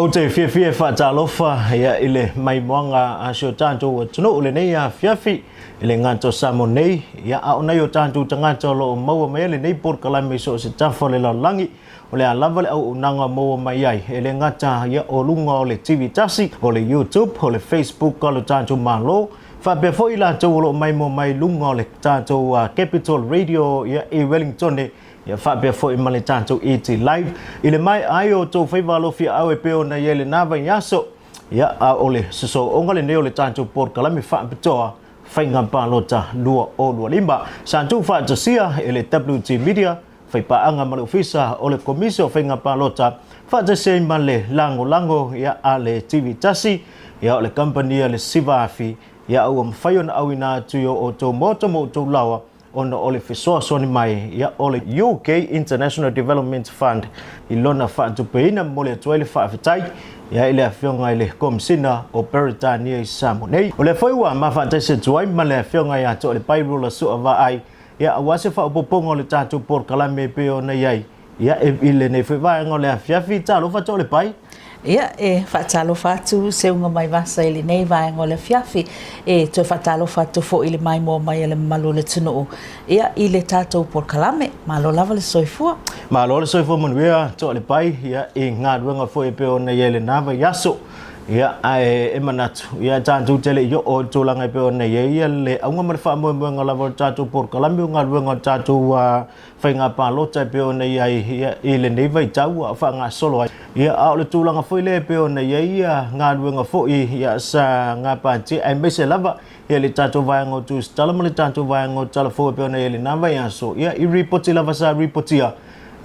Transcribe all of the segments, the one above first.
Ou te fiafia e faatalofa ia i le maimoaga a si o tatou atunuu i lenei afiafi e le gata o Samoa nei, ia a o nai o tatou tagata o lo o maua mai ai lenei polokalame i so o se tafa o le lalolagi. O le a lava le auaunaga maua mai ai, e le gata ia o luga o le TV tasi, o le YouTube, o le Facebook a lo tatou Malo, faapea foi i latou o lo o maimoa mai luga o le tatou Capital Radio ia i Wellingtone, ia faapea foi ma le tatou ET Live. I le maea ai o outou faiva alofiaau e pei ona i ai lena vaiaso, ia a o le sosooga lenei o le tatou polokalame faapitoa Faiga Palota 2025. Sa tuufaatasia e le WT Media, Faipaaga ma le Ofisa o le Komisi o Faiga Palota, faatasi ai ma le lagolago ia a le TV tasi, ia o le kamupani a le Siva Afi, ia ua mafai ona auina atu i o outou maota ma outou laoa ona o le fesoasoani mai ia o le UK International Development Fund i lona faatupeina. Momoli atu ai le faafetai ia i le Afioga i le Komisina o Peretania i Samoa nei. O lea foi ua mafaatasi atu ai ma le Afioga ia Toalepai Rula Sua Vaai Ia, aua se faaopoopoga o le tatou polokalame e pei ona i ai, ia, e, i lenei foi vaega o le afiafi, talofa Toalepai. Ia, e faatalofa atu Seuga mai Vasa i lenei vaega o le afiafi. E toe faatalofa atu foi i le maimoa mai a le mamalu o le atunuu, ia, i le tatou polokalame. Malo lava le soifua. Malo le soifua manuia Toalepai, ia, i galuega foi e pei ona i ai i lena vaiaso. Ia, ae e manatu, ia, tatou te le i oo i le tulaga e pei ona i ai ia le auga ma le faamoemoega lava o le tatou polokalame o galuega o le tatou faiga palota e pei ona i ai ia, i lenei vaitau ua faagasolo ai. Ia, a o le tulaga foi lea e pei ona i ai ia galuega foi ia, sa gapatia, aemaise lava ia le tatou vaega o Tusitala ma le tatou vaega o Talafou e pei ona i ai i lena vaiaso, ia, i ripoti lava sa ripotia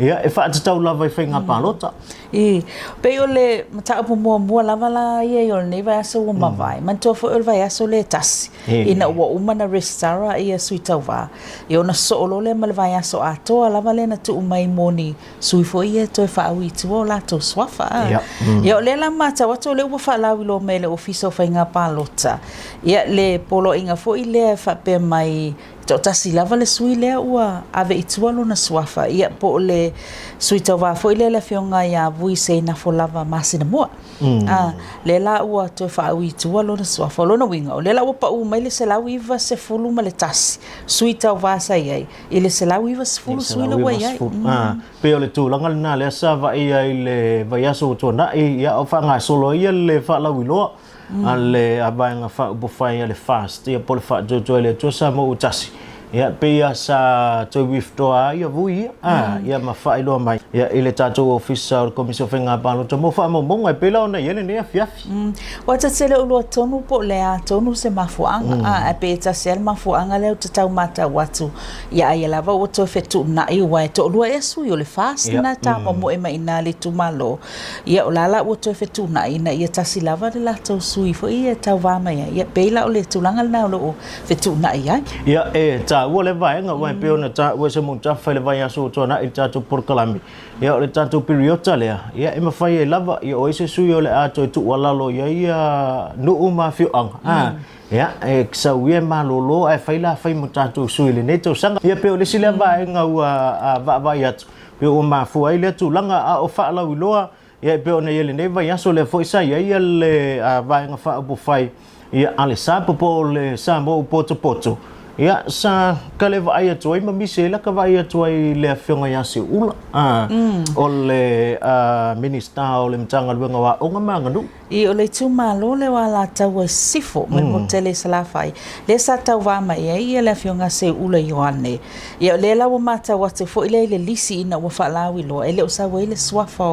Ia, e faatatau lava i faiga palota. I, pei o le mataupu muamua lava la ia i o lenei vaiaso ua mavae, manatua foi o le vaiaso lea e tasi, ina ua uma ona resitala ia sui tauva, ia ona soo loa lea ma le vaiaso atoa lava lea na tuu mai mo ni sui foi ia e toe faaui i tua o latou suafa. A. Ia o lea la matau atu o lea ua faalauiloa mai e le Ofisa o Faiga Palota, ia le poloaiga foi lea e faapea mai, Toatasi lava le sui lea ua ave i tua lona suafa, ia po o le sui tauva foi lea le afioga ia Vui Seinafo lava Masinamua. A, lea la ua toe faaui i tua lona suafa. O lona uiga, o lea la ua pau mai le 191 sui tauva sa i ai i le 190 sui la ua i ai. A, pei o le tulaga lena lea sa vaaia i le vaiaso ua tuanai, ia o faagasolo ai le faalauiloa. a le Vaega Faaupufai a le FAST, ia po o le Faatuatua i le Atua Samoa ua tasi, ia pei lava sa toe withdraw ai ia vui ia, a, ia ma faailoa mai ia i le tatou Ofisa o le Komisi o Faiga Palota mo faamaumauga e pei la ona i ai lenei afiafi. Ua ta te le o iloa tonu po o le a tonu se mafuaaga, a, ae pei e tasi lava le mafuaaga lea ou te tau matau atu ia ia lava ua toe fetuunai aua e toalua ea sui o le FAST na tamomoe mai i ina i le itumalo. Ia, o la la ua toe fetuunai ina ia tasi lava le latou sui foi ia e tauva mai ai. Ia, pei la o le tulaga lena o lo o fetuunai ai. Ia, e taua lea vaega, aua e pei ona taua e se Mutafa i le vaiaso ua tuanai i le tatou polokalame, ia o le tatou piriota lea, ia e mafai ai lava, ia o ai se sui o le a toe tuualalo i ai ia nuu ma afioaga, a, ia, e sau ia e malolo ae fai la fai mo tatou sui i lenei tausaga. Ia, pei o le isi lea vaega ua vaavaai atu, Pei ua mafua ai lea tulaga, a o faalauiloa, ia e pei ona i ai lenei vaiaso, lea foi sa i ai le Vaega Faaupufai ia a le SAPA po o le Samoa ua potopoto, ia sa kale vaai atu ai ma misi ai laka vaai atu ai i le Afioga ia Seuula, o le Minisita o le Matagaluega o Aoga ma Aganuu. I o le itumalo lea o Alataua i Sisifo ma le motu tele i Salafai, lea sa tauva mai ai ia le Afioga a Seuula Ioane. Ia o lea la ua matau atu foi lea i le lisi ina ua faalauiloa, e le o sau ai le suafa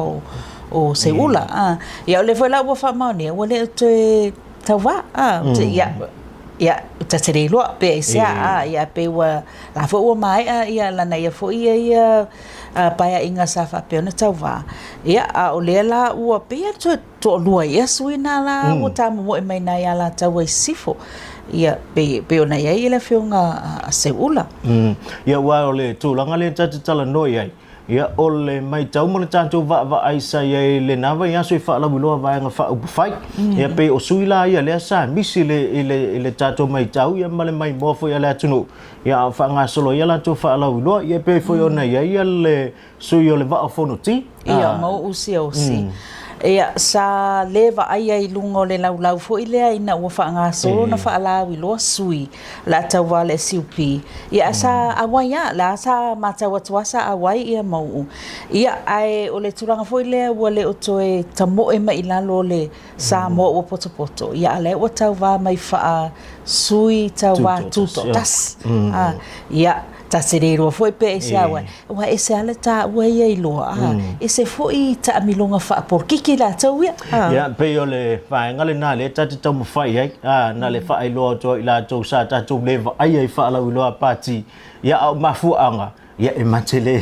o Seuula. A, ia o lea foi la ua faamaonia, ua le o toe tauva. A, ia, ia, ta te le iloa pe aisea, a, ia pei ua, la foi ua maea ia lana ia foi ia ia paeaiga sa faapea ona tauva. Ia, a o lea la ua pei lava toe toalua ea sui na la ua tamomoe mai nai Alataua i Sisifo. Ia, pei, pei ona i ai le afioga a Seuula. Ia, aua o le tulaga lea ta te talanoa i ai, ia, o le matau ma le tatou vaavaai sa i ai i lena vaiaso i faalauiloa Vaega Faaupufai. Ia, pei o sui la ia lea sa misi i le, i le, i le tatou matau ia ma le maimoa foi a le atunuu, ia, a o faagasolo ai a latou faalauiloa. Ia, pei foi ona i ai le sui o le Vaa o Fonoti. Ia, ma Uu Siaosi. Ia, sa le vaaia i luga o le laulau foi lea ina ua faagasolo ona faalauiloa sui o le a tauva le SUP. Ia, ae sa auai lava, la sa matau atu lava sa auai ia Mauu. Ia, ae o le tulaga foi lea ua le o toe tamoe mai i lalo o le Samoa ua potopoto, ia a o lea ua tauva mai faa sui tauva tutoatasi. Ia, ta te le iloa foi pe aisea auai, aua e ese lava le taua ia iloa, a, ese foi taamiloga faapolokiki latou ia. Ia, pei o le vaega lena lea ta te taumafai ai, a, na le faailoa atu ai i latou sa tatou le vaaia i faalauiloa a pati, ia, a o mafuaaga, ia e ma te le,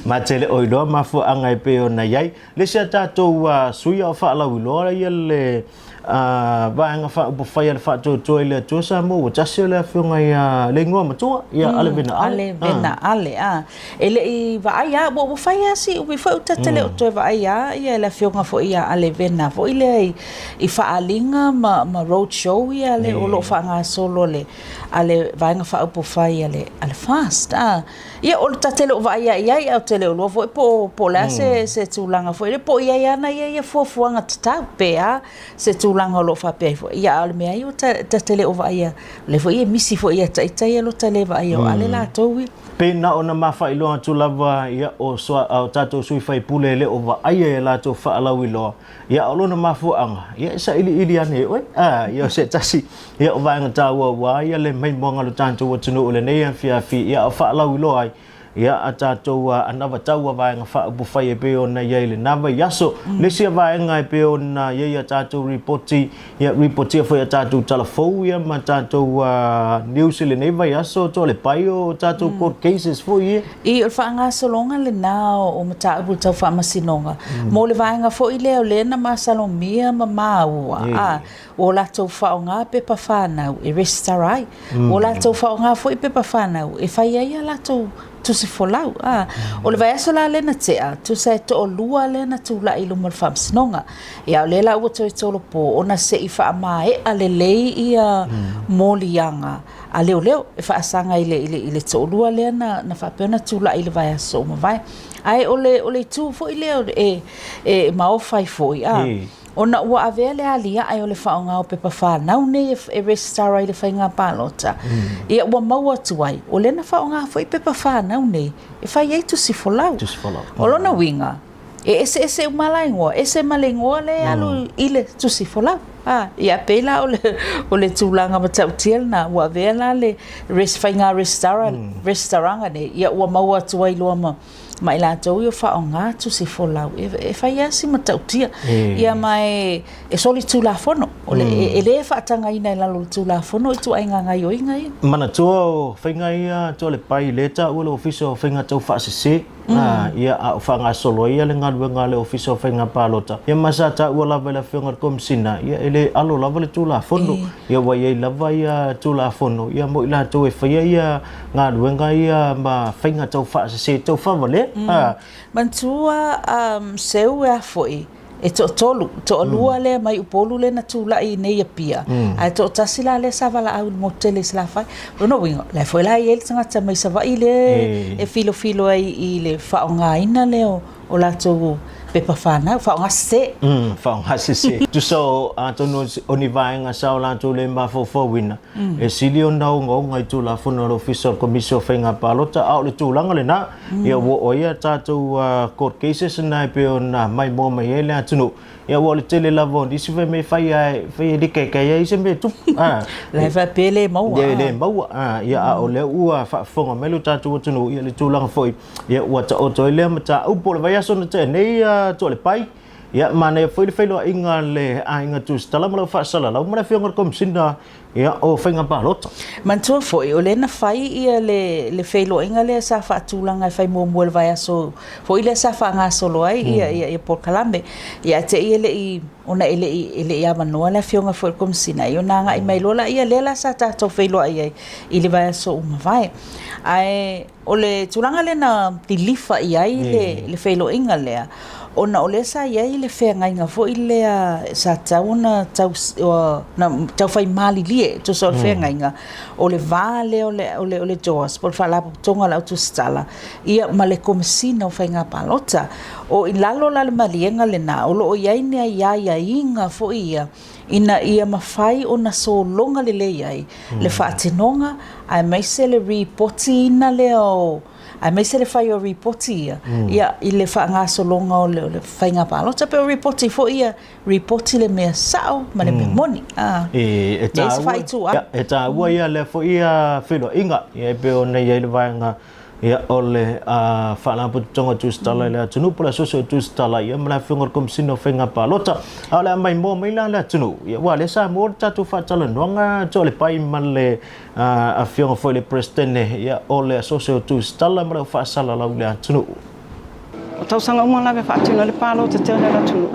ma te le o iloa mafuaaga e pei ona i ai. Le isi a tatou sui a o faalauiloa ia le Vaega Faaupufai a le Faatuatua i le Atua Samoa ua tasi o le afioga ia le igoa matua ia Ale Vena Ale. Ale Vena Ale, a. E le i vaai a, ua fai lava si umi foi ou ta te le o toe vaai a ia le afioga foi ia Ale Vena foi lea i faaaliga ma road show ia le o lo o faagasolo le a le Vaega Faaupufai a le a le FAST, a. Ia, o le ta te le o vaai lava i ai, ae ou te le o iloa foi po o, po o le a se, se tulaga foi lea, po o i ai ana ia ia fuafuaga tatau, pe a se tulaga o lo o faapea ai foi. Ia, a o le mea ia, ta, ta te le o vaaia, o lea foi e misi foi ia ita ia lo ta le vaaia o Ale latou ia. Pei na ona ma faailoa atu lava ia o, o tatou sui faipule e le o vaaia i a latou faalauiloa, Ia, o lona mafuaaga, ia e sailiili ane e oe. A, ia o se tasi, ia o vaega taua ua ia le maimoaga o le tatou atunuu i lenei afiafi, ia o faalauiloa ai, ia a tatou anavatau a vaega faaupufai e pei ona i ai i lena vaiaso. Le isi vaega e pei ona i ai a tatou ripoti, ia ripotia foi a tatou tala fou ia ma tatou news i lenei vaiaso, to le pai o tatou court cases foi ia. I, o le faagasologa lena o mataupu tau faamasinoga, mo le vaega foi lea o lea na masalomia ma maua, a, ua latou faaaoga pepa fanau e resitala ai, ua latou faaaoga foi pepa fanau e fai ai a latou tusi folau, a. O le vaiaso la lea na tea, tusa e toalua lea na tulai i luma o le faamasinoga. Ia, o lea la ua toe tolopo ona se i faamaea lelei ia moliaga a leoleo e faasaga i le, i le, i le toalua lea na, na faapea ona tulai i le vaiaso ua mavae. Ae o le, o le itu foi lea e, e maofa ai foi, a, ona ua avea le aliae o le faaaoga o pepa fanau nei e, e resitala ai i le faiga palota, ia ua maua atu ai, o lea na faaaoga foi pepa fanau nei e fai ai tusi folau. Tusi folau. O lona uiga, E eseese uma la igoa, ese ma le igoa lea e alu i le tusi folau. A, ia pei la o le, o le tulaga matautia lena, ua avea la le res, faiga resitala, resitalaga nei, ia ua maua atu ai loa ma, ma i latou ia o faaaoga tusi folau, e, e fai lava si matautia. Ia ma e, e solitulafono, o le, e, e le faatagaina i lalo o le Tulafono ituaiga gaoioiga ia. Manatua o faiga ia tua le pai lea taua le Ofisa o Faiga Taufaasese. Ia, a o faagasolo ai le galuega a le Ofisa o Faiga Palota, ia ma sa taua lava e le Afioga i le Komesina, ia e le alo lava le Tulafono. Ia ua i ai lava ia Tulafono ia mo i latou e faia ia galuega ia ma faiga taufaasese taufavalea. Manatua seu e a foi, E toatolu, toalua lea mai Upolu lea na tulai i nei Apia, ae toatasi la lea sa valaau i le motu tele i Salafai. O lona uiga, o la foi la e i ai le tagata mai Savaii lea e filofilo ai i le faaaogaina lea o latou pepa fanau, faaaoga sese. Faaaoga sese. Tusa o atonu o ni vaega sa o latou le mafaufauina, e sili ona ogaoga i Tulafono a le Ofisa o le Komisi o Faiga Palota, a o le tulaga lena, Ia ua oo ai a tatou court cases na e pei ona maimoa mai ai le atunuu. Ia ua o le tele lava o nisi fai mea fai ae fai e le kaikai ai se mea e tupu. La e faapea e le maua. Ia e le maua. Ia a o lea ua faafofoga mai lo tatou atunuu ia le tulaga foi ia ua taoto ai lea mataupu. O le vaiaso na tea nei Toalepai, ia manaia foi le feiloaiga a le aiga Tusitala ma lau faasalalau ma le afioga i le Komesina Ia, o faiga palota. Manatua foi, o lea na fai ia le, le feiloaiga lea sa faatulaga e fai muamua i le vaiaso foi lea sa faagasolo ai ia, ia, ia polokalame. Ia ae te i e le i, ona e le i, e le i avanoa le afioga foi i le Komesina, ia ona agai mai loa laia, lea la sa tatou feiloai ai i le vaiaso ua mavae. Ae o le tulaga lea na lilifa i ai le, le feiloaiga lea, Ona o lea sa i ai le feagaiga foi lea sa tatau ona tau, na tau fai malilie e tusa o le feagaiga, o le va lea o le, o le, o le JOS po o le Faalapotopotoga o le Au Tusitala, ia ma le Komesina o Faiga Palota. O i lalo la o le maliega lena, o lo o i ai ni aiaiga foi ia ina ia mafai ona sologa lelei ai le faatinoga aemaise le ripotiina lea o aemaise le fai o ripoti ia, ia i le faagasologa o le, o le faiga palota. Pe o ripoti foi ia, ripoti le mea sao ma le mea moni. A, E, e leai se tāua, faaituau. ia, e tāua ia lea foi ia feiloaiga, ia e pei ona i ai le vaega ia, o le a, Faalapotopotoga o Tusitala i le atunuu po o le Asosi o Tusitala ia ma le Afioga i le Komesina o Faiga Palota. A o le a maimoa mai la le atunuu, ia, aua o lea sa maua le tatou faatalanoaga Toalepai ma le Afioga foi i le Peresetene ia, o le Asosi o Tusitala ma le Au Faasalalau i le atunuu. O tausaga uma lava e faatino ai le palota tele a le atunuu,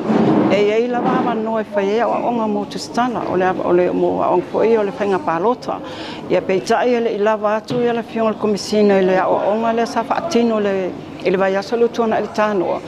e i ai lava avanoa e fai ai aoaoga mo tusitala, o le, o le, mo aoaoga foi o le faiga palota. Ia peitai e le i lava atu ia le afioga i le Komesina i le aoaoga lea sa faatino i le, i le vaiaso lea ua tuanai i le Tanoa,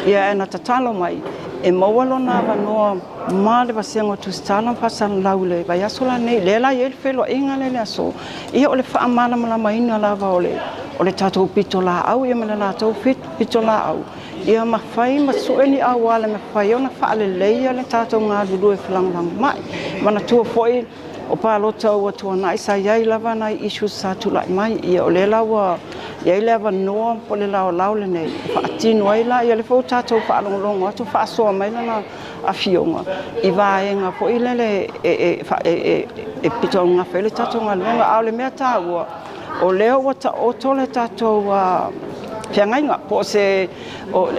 ia ae na tatalo mai e maua lona avanoa ma le vasega o Tusitala ma Faasalalau i le vaiaso la nei, lea la e i ai le feiloaiga lea i le aso, ia o le faamalamalamaina lava o le, o le tatou pitolaau ia ma le latou pitolaau, ia mafai ma sue ni auala e mafai ai ona faaleleia le tatou galulue felagolagomai. Manatua foi o palota ua tuanai sa i ai lava nai issues sa tulai mai, ia o lea la ua i ai le avanoa po o le laolao lenei e faatino ai la, ia lea foi ua tatou faalogologo atu faasoa mai lana afioga i vaega foi lele e pito augafa ai le tatou galuega. A o le mea taua, o lea ua taoto le tatou feagaiga, po o se,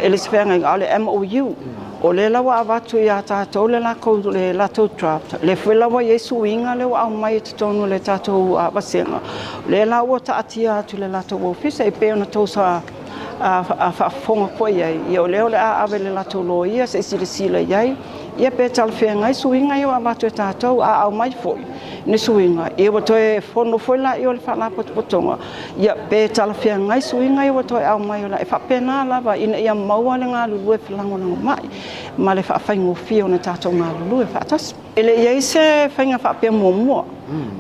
e le o se feagaiga, a o le MOU. O lea la ua avatu ia tatou le latou draft, lea foi la ua i ai suiga lea ua aumai i totonu o le tatou vasega, lea la ua taatia atu i le latou ofisa, e pei ona outou faafofoga foi i ai, ia o lea o le a ave i le latou loia se i silasila i ai, ia pe talafeagai suiga ia ua avatu e tatou. A aumai foi ni suiga, ia ua toe fono foi lea o le Faalapotopotoga, ia pe talafeagai suiga ia ua toe aumai. E faapena lava ina ia maua le galulue felagolagomai ma le faafaigofie ona tatou galulue faatasi. E le i i ai se faiga faapea muamua.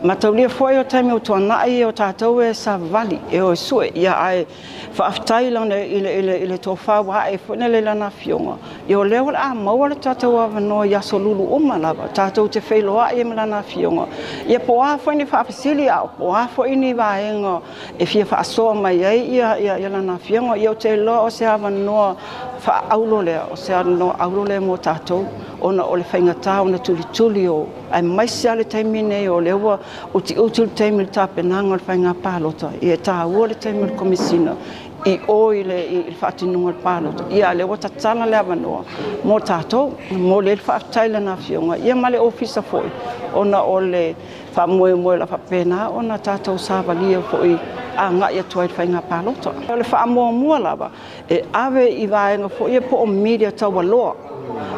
Mataulia foi o taimi ua tuanai o tatou e savavali, e o e sue, ia ae faafetai i le tofa ua ae foi nei i lana afioga, ia o lea o le a maua le tatou avanoa i aso lulu uma lava, tatou te feiloai ai ma lana afioga, ia po o a foi ni faafesili, a po o a foi ni vaega e fia faasoa mai ai ia lana afioga. Ia ou te iloa o se avanoa faaauro lea, o se avanoa auro lea mo tatou, ona o le faigata ona tulituli o, aemaise lava le taimi nei o lea ua utiuti le taimi i le tapenaga o le faiga palota, ia e taua le taimi o le Komesina i o i le faatinoga o le palota, ia a o lea ua tatala le avanoa mo tatou. E momoli ai le faafetai i lana afioga ia ma le Ofisa foi ona o le faamoemoe o le a faapena ona tatou savalia foi agai atu ai i le faiga palota. O le faamuamua lava e ave i vaega foi ia po o media taualoa.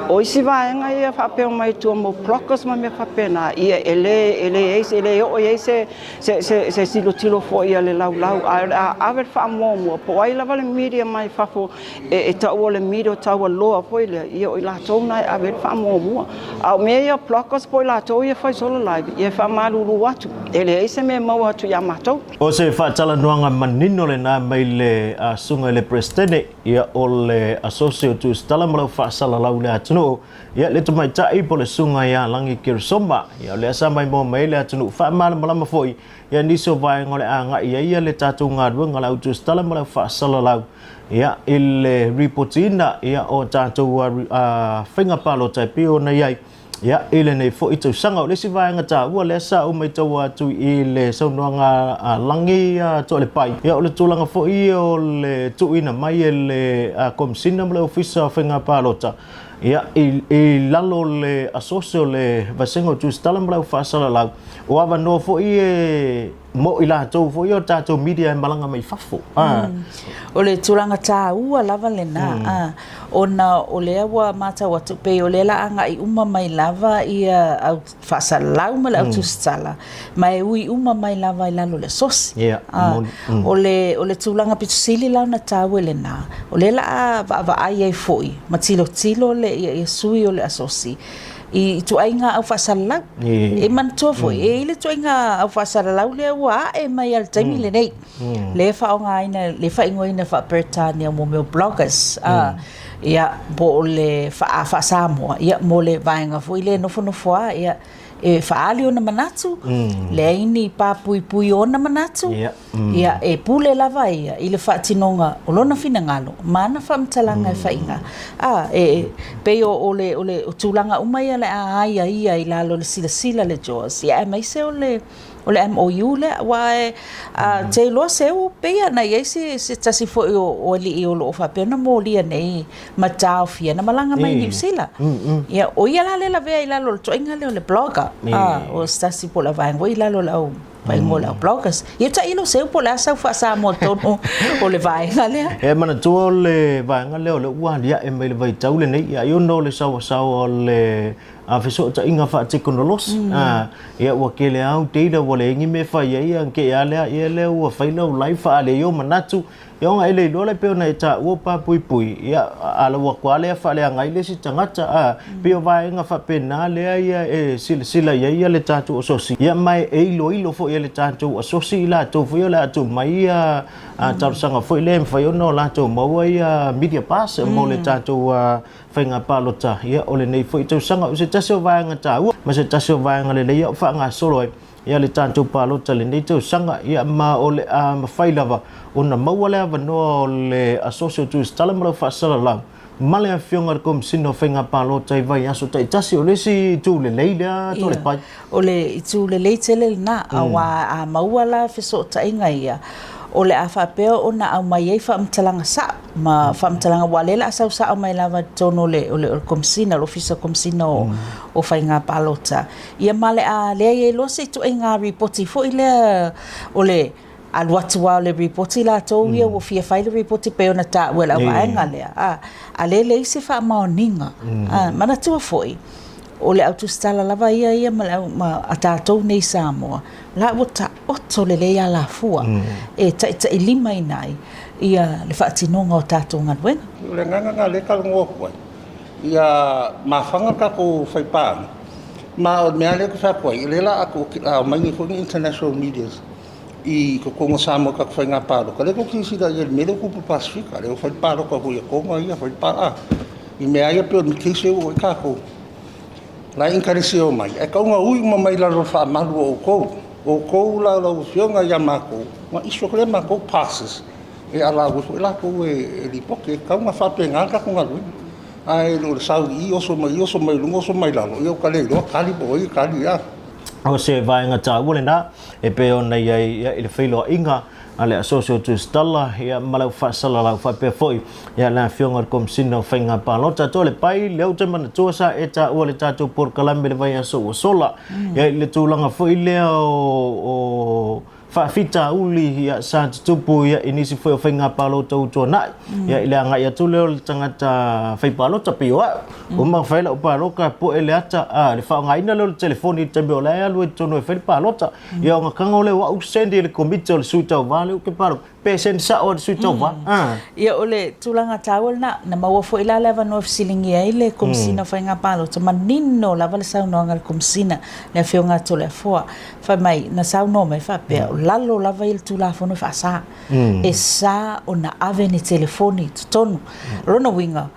O isi vaega ia faapea mai tua mo bloggers ma mea faapena, ia e le, e le, e le oo i ai se, se, se, se tilotilo foi a le laulau, ae o le a ave le faamuamua po o ai lava le media mai fafo e taua o le media taualoa foi lea, ia o i latou na e ave i ai le faamuamua. A o mea ia o bloggers po o i latou ia e fai solo live, ia e faamalulu atu, e leai se mea e maua atu ia matou. O se faatalanoaga manino lena mai le Susuga i le Peresetene, ia o le Asosi o Tusitala ma lau Faasalalau i le atunuu, ia le tamaitai po o le Susuga ia Lagi Keresoma. Ia o lea sa maimoa mai ai le atunuu faamalamalama foi ia nisi o vaega o le a agai i ai ia le tatou galuega o le au tusitala ma le au faasalalau ia i le ripotiina ia o tatou faiga palota e pei ona i ai ia i lenei foi tausaga. O le isi vaega taua lea sa ou maitaua atu i le saunoaga a Lagi Toalepai, ia o le tulaga foi o le tuuina mai e le Komesina ma le Ofisa o Faiga Palota ia i lalo o le asosi o le Vasega o Tusitala ma le Au Faasalalau, o avanoa foi e mo i latou foi ia o tatou media e malaga mai fafo. O le tulaga taua lava lena, ona o lea ua matau atu pei o lea o le a agai uma mai lava ia au faasalalau ma le au tusitala, ma e ui uma mai lava i lalo o le asosi. O le tulaga pito sili la ona taua i lena, o lea o le a vaavaai ai foi ma tilotilo ia sui o le asosi i ituaiga au faasalalau. E manatua foi, e i ai le ituaiga au faasalalau lea ua ae mai lava i le taimi lenei, lea e faaaogaina, lea e faaigoaina faa-Peretania mo mea o bloggers, ia, po o le faa-Samoa, ia, mo le vaega foi lea e nofonofo lava, ia, e faaali ona manatu, leai ni papuipui o ona manatu, ia, e pule lava ia i le faatinoga o lona finagalo ma ana faamatalaga e faiga. A, e pei o, o le, o le o tulaga uma ia o le a aiaia i lalo o le silasila a le JAWS, ia aemaise o le, o le MOU lea, aua e, a, te iloa Seu, pei lava ona i ai se, se tasi foi o, o alii o lo o faapea ona molia nei ma taofia na malaga mai Niu Sila. Ia, o ia la lea e lavea i lalo o le ituaiga lea o le blogger, a, o se tasi po o le vaega foi i lalo o le au faaigoa o le au bloggers. Ia tailo Seu po o le a sau faa-Samoa tonu o le vaega lea. E manatua o le vaega lea o lea ua aliae mai i le vaitau lenei, ia ai ona o le saoasaoa o le fesootaiga faatekonolosi. Ia ua tele lava au teila ua leai ni mea e fai ai, ia te i lava lea, ia lea ua fai lau live faaali ai ou manatu. Ia ona e le iloa lea pei ona e taua papuipui, ia a lau atu lava lea faaleaga ai le isi tagata, a, pei o vaega faapena lea ia e silasila i ai ia le tatou asosi, ia ma e iloilo foi e le tatou asosi i latou foi o le a tuu mai ia talosaga foi lea e mafai ona o latou maua ia media pass mo le tatou faiga palota, ia o lenei foi tausaga. O se tasi o vaega taua ma se tasi o vaega lelei ia o faagasolo ai ia le tatou palota i lenei tausaga, ia ma o le a mafai lava ona maua le avanoa o le Asosi o Tusitala ma lau Faasalalau ma le Afioga i le Komesina o Faiga Palota i vaiaso taitasi. O le isi itu lelei lea Toalepai. O le itu lelei tele lena, aua a maua la fesootaiga ia, o le a faapea ona aumai ai faamatalaga sao ma faamatalaga, aua o lea o le a sau sao mai lava i totonu o le Komesina, le Ofisa Komesina o Faiga Palota. Ia ma le a leai ai loa se ituaiga ripoti foi lea o le alu atu lava o le ripoti latou ia ua fia fai le ripoti pei ona taua e le auvaega lea, a, a lea e leai se faamaoniga. A, manatua foi, o le au tusitala lava ia ia ma le au, ma a tatou nei i Samoa, o la ua taoto lelei alafua e taitailimaina ai ia le faatinoga o tatou galuega. O le agaga lena o lea e talanoa atu ai, ia mafaga le tatou faipaaga, ma o le mea lava lea ou te fai atu ai, o lea o le a omai nei foi ni international medias i totonu o Samoa i tatou faiga palota, o lea tou te silasila i ai i le mea lea ua tupu i le Pasefika, lea ua fai le palota foi a Toga ia, fai le palota, a, i mea lava ia pei o le case lea ua oo i ai tatou. O la e encourage e omai, ae tatau ona ui uma mai i lalo o le faamalu o outou. O outou la lau Afioga ia matou, ona issue atu lea e matou passes e allow ai foi latou e lipoti. E tatau ona faapena le tatou galuega, ae le o le sau i i oso mai i oso mai luga oso mai lalo, ia ua ta le iloa tali po o ai e tali a. O se vaega taua lena e pei ona i ai i le feiloaiga a le Asosi o Tusitala ma lau faasalalau faapea foi le Afioga i le Komesina o Faiga Palota. Toalepai, lea ou te manatua sa e taua le tatou polokalame i le vaiaso ua sola i le tulaga foi lea o faafitauli sa tutupu i nisi foi o faiga palota ua tuanai i le agai atu lea o le tagata fai palota pei o au. Ua uma ona fai lau palota, poe le ata, le faaaogaina lea o le telefoni i le taimi o la e alu ai i totonu e fai le palota. Ia ona tago lea o au send i le komiti o le sui tauva lea ou te palota, pe send sao e le sui tauva. Ia o le tulaga taua lena, na maua foi la le avanoa e fesiligia ai le Komesina o Faiga Palota, manino lava le saunoaga a le Komesina, le Afioga a Toleafoa, fai mai, na saunoa mai faapea, o lalo lava ia le Tulafono e faasa, e sa ona ave ni telefoni i totonu. O lona uiga,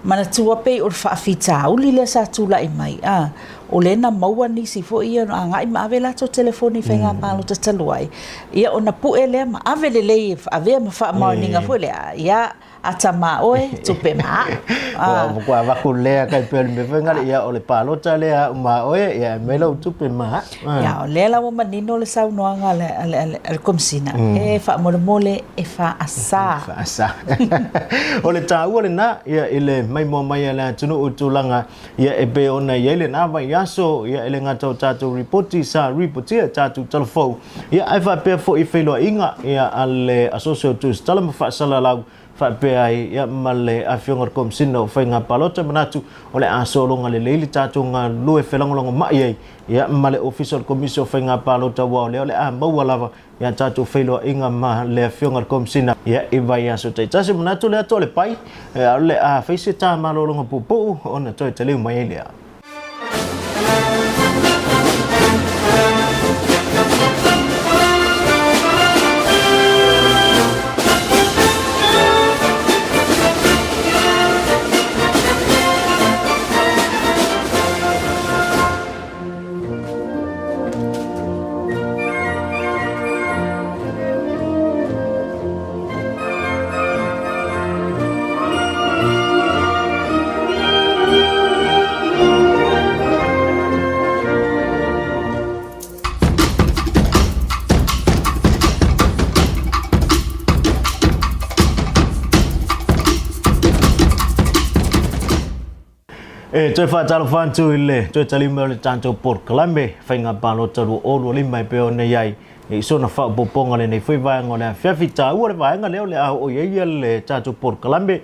manatua pei o le faafitauli lea sa tulai mai, a, o lea na maua nisi foi ia na agai ma ave latou telefoni i faiga palota talu ai, ia ona pue lea ma ave lelei e avea ma faamaoniga foi lea, ia. Ata ma oe, tupe ma a'u. Ua matua avatu lea kai pea o le mea foi ngale, ia o le palota lea a'u ma oe, ia e aumai lau tupe ma a'u. Ia, o lea la ua manino le saunoaga a le, a le, a le Komesina, e faamolemole e faasa. Faasa. O le taua lena, ia, i le maimoa mai a le atunuu i tulaga, ia, e pei ona i ai lena vaiaso, ia, e le gata o tatou ripoti sa ripotia e tatou talafou, Ia, ae faapea foi i feiloaiga, ia, a le Asosi o Tusitala ma Faasalalau, faapea ai, ia, ma le Afioga i le Komesina o Faiga Palota, manatu o le a sologa lelei le tatou galulue felagolagomai ai, ia, ma le Ofisa o le Komisi o Faiga Palota, aua o lea o le a maua lava, ia, tatou feiloaiga ma le Afioga i le Komesina, ia, i vaiaso taitasi. Manatu le ata o le pai, ia, o le a fai se ta malologa puupuu ona toe taliu mai ai lea. E toe faatalofa atu i le toe taliu mai o le tatou polokalame Faiga Palota 2025 e pei ona i ai i sona faaopoopoga lenei foi vaega o le afiafi. Taua le vaega lea o le a oo i ai le tatou polokalame,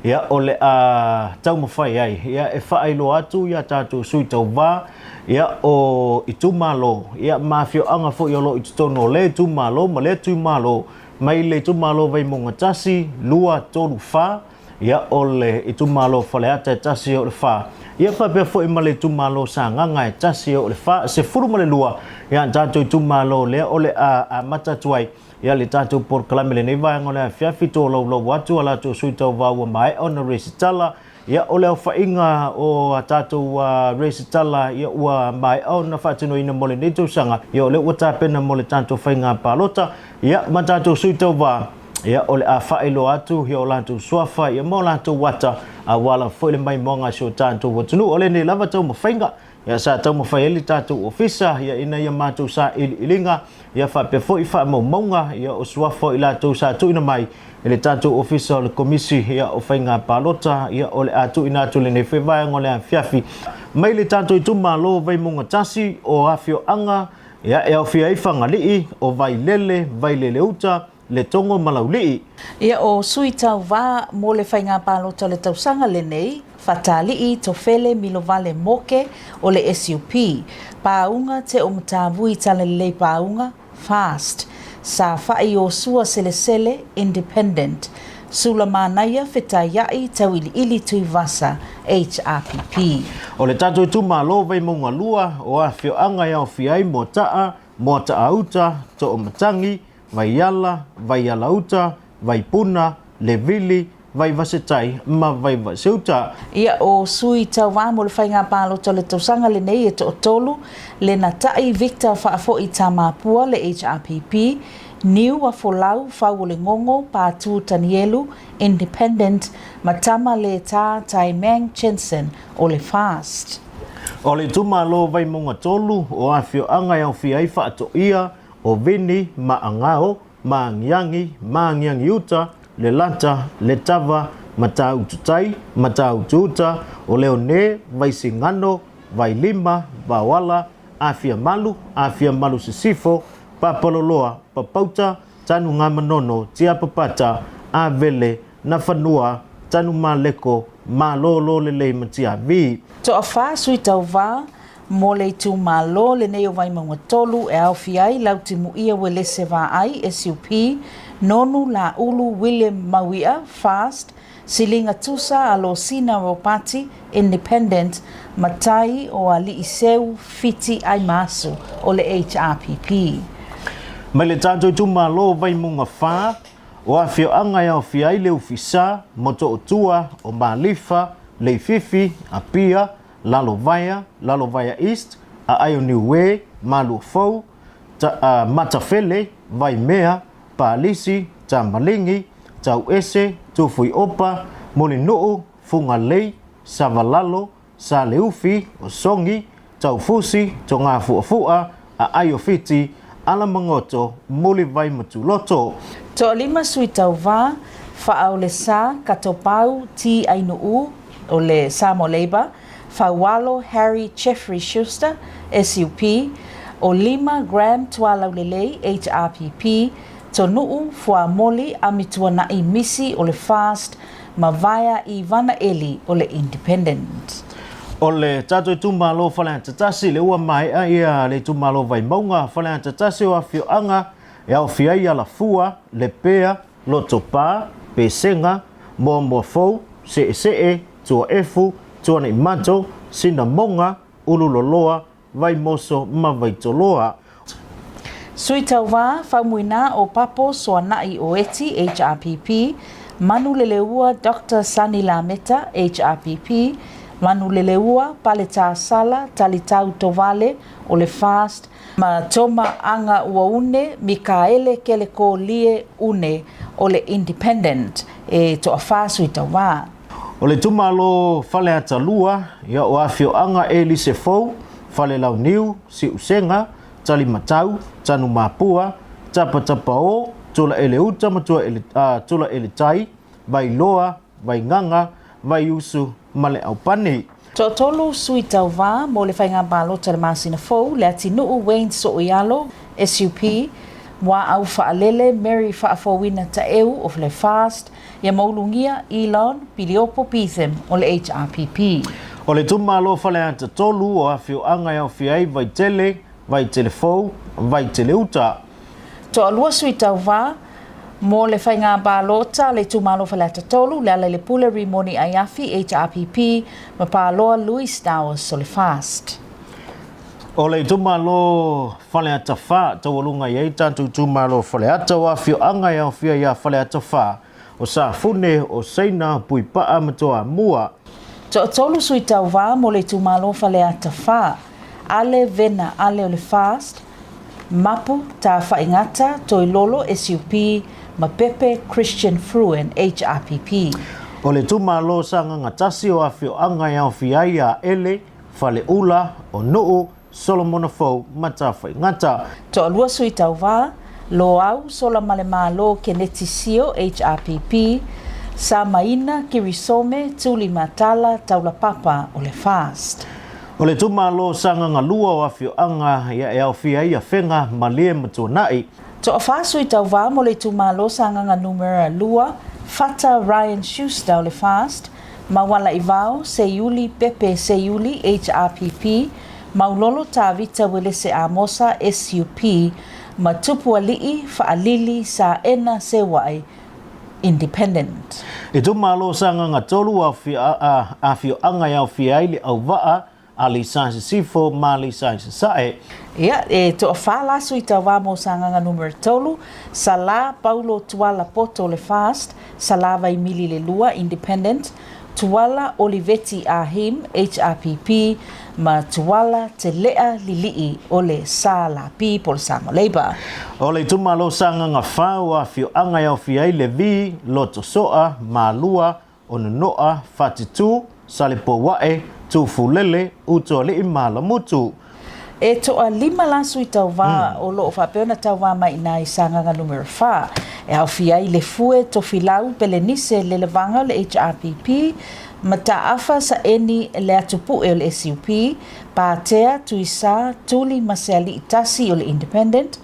ia, o le a taumafai ai, ia, e faailoa atu ia tatou sui tauva, ia, o itumalo, ia, ma afioaga foi o lo o i totonu o lea itumalo ma lea itumalo, mai le itumalo Vaimauga 1, 2, 3, 4, Ia, o le itumalo o Faleata e 1 e oo i le 4, ia faapea foi ma le itumalo o Sagaga e 1 e oo i le 4, 12, ia tatou itumalo lea o le a amata atu ai, ia le tatou polokalame lenei vaega o le afiafi, tolaulau atu a latou sui tauva ua maea ona resitala, ia o le aofaiga o a tatou resitala, ia ua maea ona faatinoina mo lenei tausaga, ia o lea ua tapena mo le tatou faiga palota, ia ma tatou sui tauva. Ia, o le a faailoa atu ia o latou suafa ia ma o latou ata, aua lava foi le maimoaga a si o tatou atunuu. O lenei lava taumafaiga, ia sa taumafai ai le tatou ofisa, ia ina ia matou sailiiliga, ia faapea foi faamaumauga, ia o suafa o i latou sa tuuina mai e le tatou ofisa o le Komisi ia o Faiga Palota, ia o le a tuuina atu lenei foi vaega o le afiafi mai le tatou itumalo Vaimauga 1 o afioaga, ia e aofia ai Fagalii, o Vailele, Vaileleuta, Letogo ma Laulii. Ia o Sui Tauva mo le Faiga Palota o le tausaga lenei, Fatalii, Tofele, Milovale, Moke o le SUP, Pāuga, Teomatavui, Talalelei Pāuga, Fast, Safa'i, Iosua, Selesele, Independent, Sula Manaia, Fetaia'i, Tauiliili, Tuivasa, HRPP. O le tatou itumalo Vaimauga 2, o afioaga e aofia ai Moata'a, Moata'a-uta, Toomatagi, Vaiala, Vaialauta, Vaipuna, Levili, Vaivasetai ma Vaivaseuta. Ia o Sui Tauva mo le Faiga Palota o le tausaga lenei e toatolu, Lenatai Victor Faafoi Tamapua le HRPP, Niu Afolau Fau o le Gogo Patu Tanielu Independent ma Tama Le Ta Tai Meng Chenson o le FAST. O le itumalo Vaimauga 3 o afioaga e aofia ai Faatoia, o Vini, Maagao, Maagiagi, Maagiagiuta, Lelata, Letava, Mataututai, Matautuuta, o Leone, Vaisigano, Vailima, Vaoala, Afiamalu, Afiamalu Sisifo, Papaloloa, Papauta, Tanugamanono, Tiapapata, Avele, Nafanua, Tanumaleko, Malololelei ma Tiavi. Toafa sui tauva Mo le itumalo lenei o Vaimauga 3 e aofia ai Lautimuia Uelese Vaai, SUP, Nonu Laulu William Maui'a, Fast, Siliga Tusa Alosina Ropati, Independent, ma Tai o Aliiseu Fiti Aimaasu o le HRPP. Mai le tatou itumalo o Vaimauga 4, o afioaga e aofia ai Leufisa, Motootua, o Malifa, Leififi, Apia, Lalovaea, Lalovaea East, Aai o Niue, Maluafou, Matafele, Vaimea, Palisi, Tamaligi, Tauese, Tufuiopa, Mulinuu, Fugalei, Savalalo, Saleufi, Sogi, Taufusi, Togafu'afu'a, Aai o Fiti, Alamagoto, Mulivai ma Tuloto. Toalima sui tauva, Faaolesa, Katopau, T. Ainuu, o le Samoa Labour, Faualo Harry Jeffrey Schuster, SUP, o Lima Graham Tualaulelei, HRPP, Tonu'u, Fuamoli, Amituana'i Misi o le FAST ma Vaea Ivana Eli o le Independent. O le tatou itumalo Faleata Tasi, le ua maea ia le itumalo Vaimauga, Faleata Tasi o afioaga e aofia ai Alafua, Lepea, Lotopa, Pesega, Moamoa Fou, Se'ese'e, Tuaefu, Tuanaimato, Sinamoga, Ululoloa, Vaimoso ma Vaitoloa. Sui Tauva, Faumuina o Papo Soana'i o Eti, HRPP, Manuleleua Doctor Sonny Lameta, HRPP, Manuleleua Paletāsala Talitau Tovale o le FAST ma Toma Aga Uaune Mikaele Kelekolie Une o le Independent, e toafa sui tauva. O le itumalo Faleata 2, ia o afioaga Elise Fou, Falelauniu, Siusega, Talimatau, Tanumapua, Tapatapao, Tulaeleuta ma Tulaeletai, Vailoa, Vaigaga, Vaiusu ma le Aupani. Toatolu sui tauva mo le faiga palota i le masina fou, Leatinuu Wayne Sooialo, SUP, Muaau Faalele Mary Faafouina Taeu of le FAST, Ia maulugia Elon Piliopo Betham o le HRPP. O le itumalo Faleata 3 o afioaga e aofia ai Vaitele, Vaitele Fou, Vaitele Uta. Toalua sui tauva mo le faiga palota a le itumalo Faleata 3, Lealailepule Rimoni Aiafi, HRPP, ma Paloa Louis Dowers o le FAST. O le itumalo Faleata 4, taualuga i ai tatou itumalo Faleata o afioaga e aofia iā Faleata 4, o Safune, o Saina, o Puipaa ma Toamua. Toatolu sui tauva mo le itumalo Faleata 4, Ale Vena Ale o le FAST, Mapu Tafaigata Toilolo SUP ma Pepe Christian Fruin HRPP. O le itumalo Sagaga 1 o afioaga e aofia ai iā Ele, Faleula, o Nuu, Solomona Fou ma Tafaigata. Toalua sui tauva, Loau Solamalemalo Keneti Sio, HRPP, Samaina Kirisome Tuli Matala Taulapapa o le FAST. O le itumalo Sagaga 2 o afioaga ia e aofia ai Afega, Malie ma Tuanai. Toafa sui tauva mo le itumalo Sagaga Numera 2, Fata Ryan Schuster o le FAST, Maualaivao, Seiuli, Pepe Seiuli, HRPP, Maulolo Tavita Welese Amosa, SUP, ma Tupuali'i Fa'alili Saena Seua'i, Independent. Itumalo Sagaga 3 afioaga e aofia ai le Auva'a, Aleisa Sisifo ma Aleisa Sasae. Ia, e toafa la sui tauva mo Sagaga Numera 3, Salā Paulo Tuala Poto le FAST, Salā Vaimili le Lua, Independent, Tuala Oliveti Ahim, HRPP, ma Tuala Telea Lili'i o le SLP po o le Samoa Labour. O le itumalo Sagaga 4 o afioaga e aofia ai Levi, Lotosoa, Malua, o Nono'a, Fatitū, Salepoua'e, Tufulele, Utuali'i ma Lamutu. E toalima la sui tauva o lo o faapea ona tauva mai i ina i Sagaga Numera 4, e aofia ai Lefue, Tofilau, Pelenise, Lelevaga o le HRPP, Mataafa, Saeni, Leatupu'e o le SUP, Patea, Tuisā, Tuli ma Seali'i Tasi o le Independent,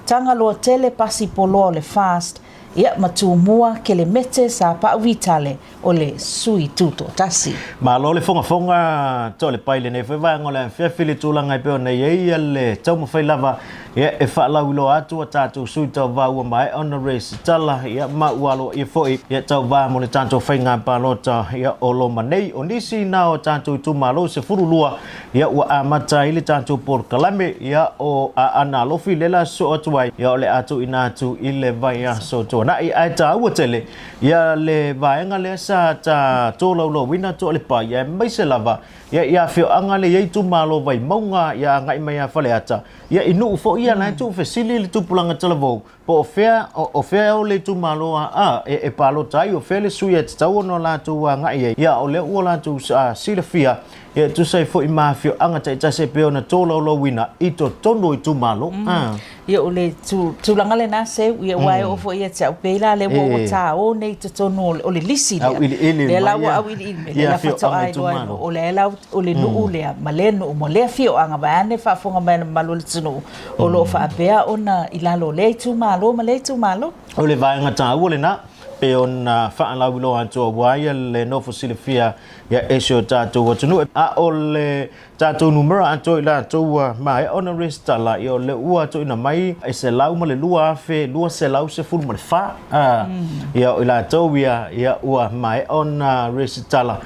Tagaloatele, Pasi Poloa o le FAST, Ia, ma Tumua, Kelemete, Sapa'u Vitale o le sui tutoatasi. Malo le fogafoga Toalepai i lenei foi vaega o le afiafi i le tulaga e pei ona i ai le taumafai lava ia e faalauiloa atu a tatou sui tauva ua maea ona resitala ia ma ua aloaia foi ia tauva mo le tatou faiga palota ia o loma nei. O nisi na o tatou itumalo 12 Ia ua amata ai le tatou polokalame, ia o Aana Alofi lea la sosoo atu ai, ia o le a tuuina atu i le vaiaso tuanai. Ae taua tele ia le vaega lea sa ta tolaulauina Toalepai, aemaise lava ia i afioaga lea i ai itumalo Vaimauga ia agai mai ia Faleata. Ia, i nuu foi ia la e tuufesili le tupulaga talavou, po o fea, o fea o le itumalo a e palota ai, o fea le sui e tatau ona latou agai ai, ia, o lea ua latou silafia, ia, e tusa ai foi ma afioaga taitasi e pei ona tolaulauina i totonu o itumalo. Ia, o le tulaga lena Seu, ia, aua e oo foi ia te au, pei la lea ua ta o nei i totonu o le lisi lea. Auiliili lea la ua auiliili mai, lea la faatoa iloa ai loa, o lea la o le nuu lea ma lea nuu ma lea afioaga, vaeane faafofoga mai a le mamalu o le atunuu, o lo o faapea ona i lalo o lea itumalo ma lea itumalo. O le vaega taua lena, pei ona faalauiloa atu aua ia le nofo silafia ia e si o tatou atunuu. A o le tatou numera atoa i latou ua maea ona resitala, ia o lea ua tuuina mai e 102,214, a, ia o i latou ia, ia ua maea ona resitala.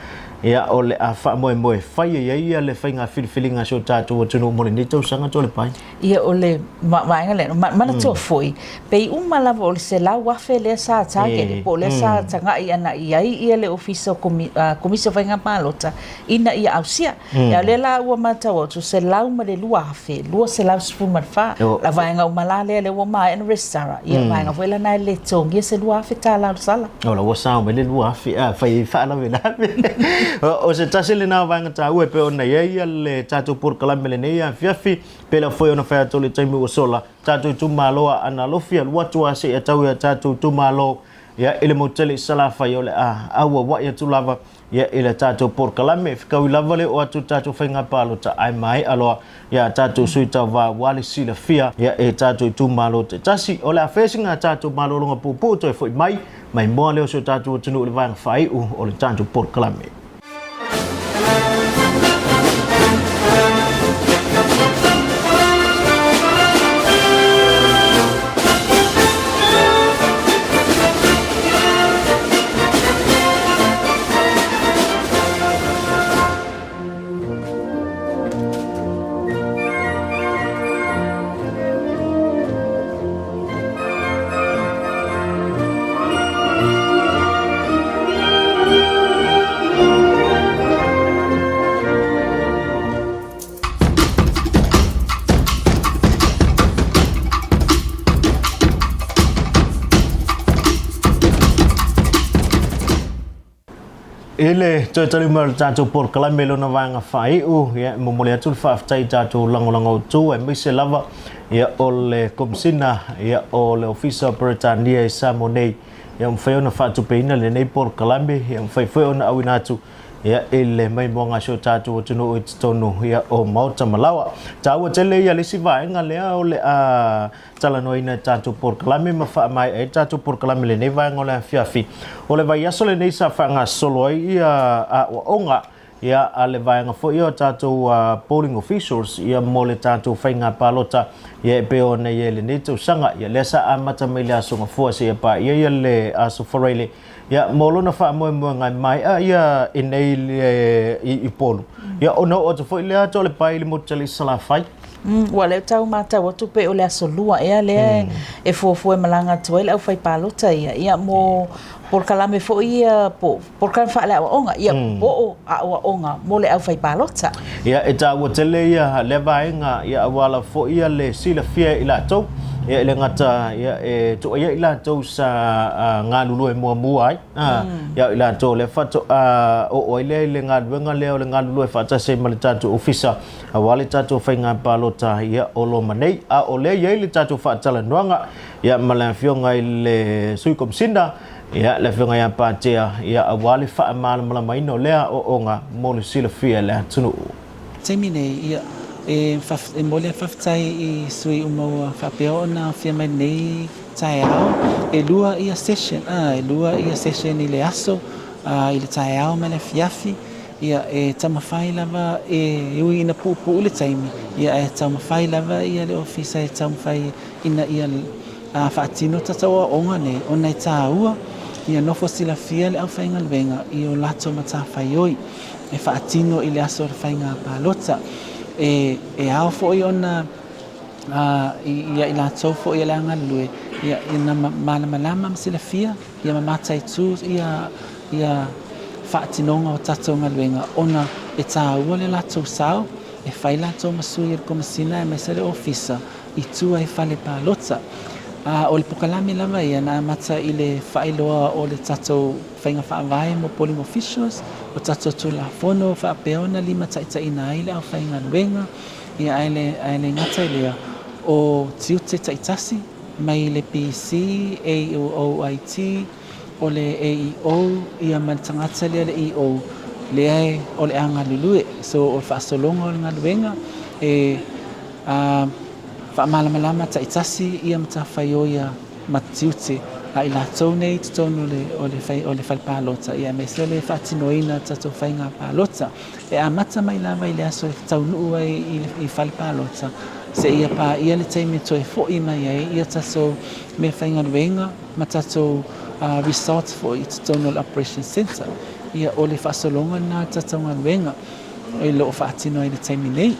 Ia, o le a faamoemoe fai e ai ia le faiga filifiliga a si o tatou atunuu mo lenei tausaga Toalepai. Ia, o le vaega lea, manatua foi, pei uma lava o le 100,000 lea sa target, po o lea sa tagai ana i ai ia le Ofisa o Komisi o Faiga Palota ina ia ausia. Ia, o lea la ua matau atu, 102,214, la vaega uma la lea, lea ua maea ona resitala, ia, vaega foi lena e le totogia se $2,000 o le sala. O la ua sao mai le 2000 a fai ai faalavelave. O se tasi lena o vaega taua e pei ona i ai le tatou polokalame lenei afiafi, pei foi ona fai atu i le taimi ua sola, tatou itumalo a Aana Alofi, alu atu lava seia tau i a tatou itumalo ia i le motu tele i Salafai, o le a auauai atu lava ia i le tatou polokalame. E fekaui lava le oo atu i le tatou faiga palota ae maea loa ia a tatou sui tauva aua le silafia ia e tatou itumalo taitasi. O le a fea sina tatou malologa puupuu toe foi mai, maimoa lea o si o tatou atunuu i le vaega faaiu o le tatou polokalame. I le toe tali mai o le tatou polokalame i lona vaega faaiu, ia, e momoli atu le faafetai i tatou lagolago autu, aemaise lava ia, o le Komesina ia, o le Ofisa o Peretania i Samoa nei, ia, ua mafai ona faatupeina lenei polokalame, ia, ua mafai foi ona auina atu ia, i le maimoaga a si o tatou atunuu i totonu ia, o Maota ma Laoa. Taua tele ia le isi vaega lea o le a talanoaina i tatou polokalame ma faamaea ai tatou polokalame i lenei vaega o le afiafi. O le vaiaso lenei sa faagasolo ai ia aoaoga ia a le vaega foi o tatou polling officials ia mo le tatou faiga palota ia e pei ona i ai lenei tausaga. Ia lea sa amata mai le Aso Gafua seia paia ia le Aso Faraile Ia, mo lona faamoemoega e maea ia i nei i Upolu, ia ona oo atu foi lea Toalepai i le motu tele i Salafai. Ua lea tau matau atu pei o le aso lua ea lea e fuafua e malaga atu ai le aufaipalota ia, ia mo polokalame foi ia po polokalame faaleaoaoga, ia po o aoaoga mo le aufaipalota. Ia, e taua tele ia lea vaega, ia aua lava foi ia le silafia e i latou, ia e le gata ia e tuuaia i latou sa galulue muamua ai, a, ia o i latou lea faatoa oo ai lea i le galuega lea o le galulue faatasi ai ma le tatou ofisa aua le tatou faiga palota ia o loma nei. A o lea e i ai le tatou faatalanoaga ia ma le Afioga i le Sui Komisina, Ia, le Afioga ia Patea, ia, aua le faamalamalamaina o lea aoaoga mo le silafia e le atunuu. Taimi nei, ia, e e momoli le faafetai i sui uma ua faapea ona aofia mai lenei taeao. E lua ia session, a, e lua ia session i le aso, a, i le taeao ma le afiafi. Ia, e taumafai lava e ui ina puupuu le taimi, ia, ae taumafai lava ia le ofisa e taumafai ina ia faatino tatou aoaoga nei ona e tāua ia nofo silafia le aufaigaluega i o latou matafaioi e faatino i le aso o le faiga palota. E, e ao foi ona ia i latou foi o le a galulue, ia, ina malamalama ma silafia ia ma mataitu ia, ia faatinoga o tatou galuega ona e tāua le latou sao. E fai latou ma sui o le Komesina aemaise le Ofisa i tua i fale palota. A o le pokalame lava ia na amata i le faailoa o le tatou faiga faavae mo polling officials, o tatou Tulafono faapea ona limataitaiina ai le aufaigaluega, ia ae le, ae le gata i lea, o tiute taitasi mai le PC, AOIT, o le AEO ia ma le tagata lea le EO lea e, o le a galulue. So o le faasologa o le galuega e a faamalamalama taitasi ia matafaioi ia ma tiute a i latou nei i totonu o le, o le, o le fale palota ia aemaise o le faatinoina o tatou faiga palota. E amata mai lava i le aso e taunuu ai i, i fale palota seia paia le taimi e toe foi mai ai ia tatou meafaigaluega ma tatou results foi i totonu o le Operation Centre. Ia, o le faasologa lena o le tatou galuega o lo o faatino ai i le taimi nei.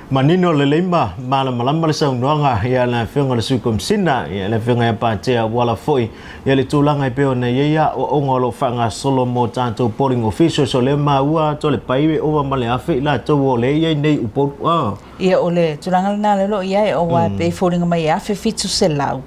Manino lelei ma malamalama le saunoaga a le Afioga i le Sui Komesina, le Afioga ia Patea Auala foi ia le tulaga e pei ona i ai aoaoga o lo o faagasolo mo tatou polling officials, o lea maua atu le pai e ova ma le 1000 i latou o lea e i ai nei Upolu. Ia, o le tulaga lena lea o lo o i ai, aua e pei e foliga mai e 1700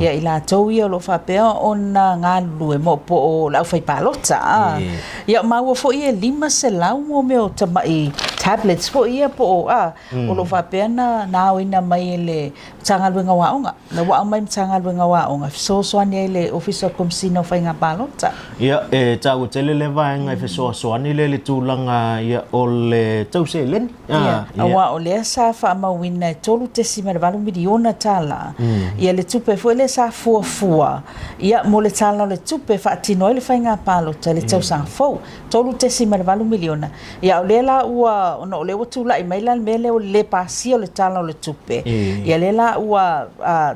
ia i latou ia o lo o faapea ona galulue mo po o le aufaipalota. A. Ia, maua foi e 500 mo mea o tamai tablets foi ia po o, a, o lo o faapea na na aoina mai e le Matagaluega o Aoga. La ua aumai Matagaluega o Aoga e fesoasoani ai i le Ofisa o Komesina o Faiga Palota. Ia, e taua tele lea vaega e fesoasoani lea i le tulaga ia o le tau seleni. Ia, aua o lea sa faamauina e $3.8 miliona tala, ia le tupe foi lea sa fuafua ia mo le Tala o le Tupe e faatino ai le faiga palota i le tausaga fou, $3.8 miliona. Ia, o lea la ua, ona o lea ua tulai mai la le mea lea o le lē pasia o le Tala o le Tupe, ia lea la ua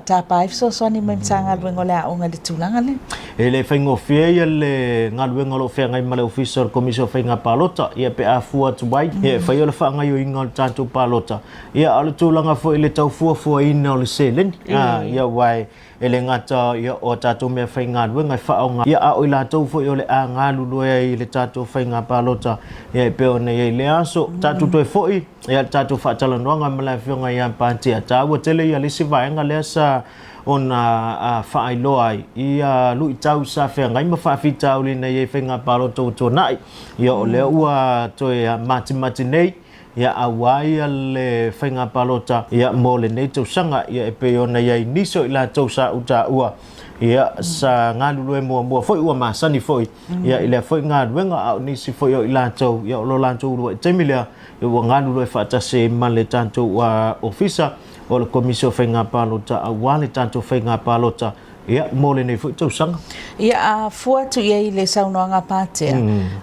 tapa ai fesoasoani mai Matagaluega o le Aoga i le tulaga lea. E le faigofie ia le galuega o lo o feagai ma le Ofisa o le Komisi o Faiga Palota, ia pe a fua atu ai, ia e faia le faagaoioiga o le tatou palota, ia a o le tulaga foi i le tau fuafuaina o le seleni, ia aua e le gata ia o a tatou mea faigaluega e faaaoga, ia a o i latou foi o le a galulue ai i le tatou faiga palota, ia e pei ona i ai i lea aso. Tatou toe foi ia le tatou faatalanoaga ma le Afioga ia Patia, taua tele ia le isi vaega lea sa ona faailoa ai ia luitau sa feagai ma faafitauli na i ai faiga palota ua tuanai. Ia o lea ua toe matimati nei ia aua ia le faiga palota ia mo lenei tausaga ia e pei ona i ai nisi o i latou sa utaua ia sa galulue muamua foi ua masani foi ia i lea foi galuega a o nisi foi o i latou ia o lo latou uluai taimi lea ia ua galulue faatasi ai ma le tatou ofisa o le Komisi o Faiga Palota aua le tatou faiga palota ia mo lenei foi tausaga. Ia, a fua atu i ai i le saunoaga a Patea,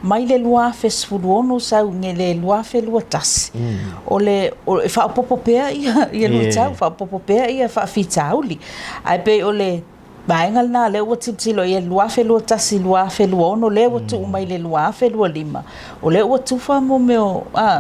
mai le 2016 sau i le 2021, o le, e faaopoopo pea ia, ia luitau, faaopoopo pea ia faafitauli. Ae pei o le vaega lena lea ua tilotilo i ai 2021, 2026 lea ua tuu mai le 2025, o lea ua tufa mo mea o a,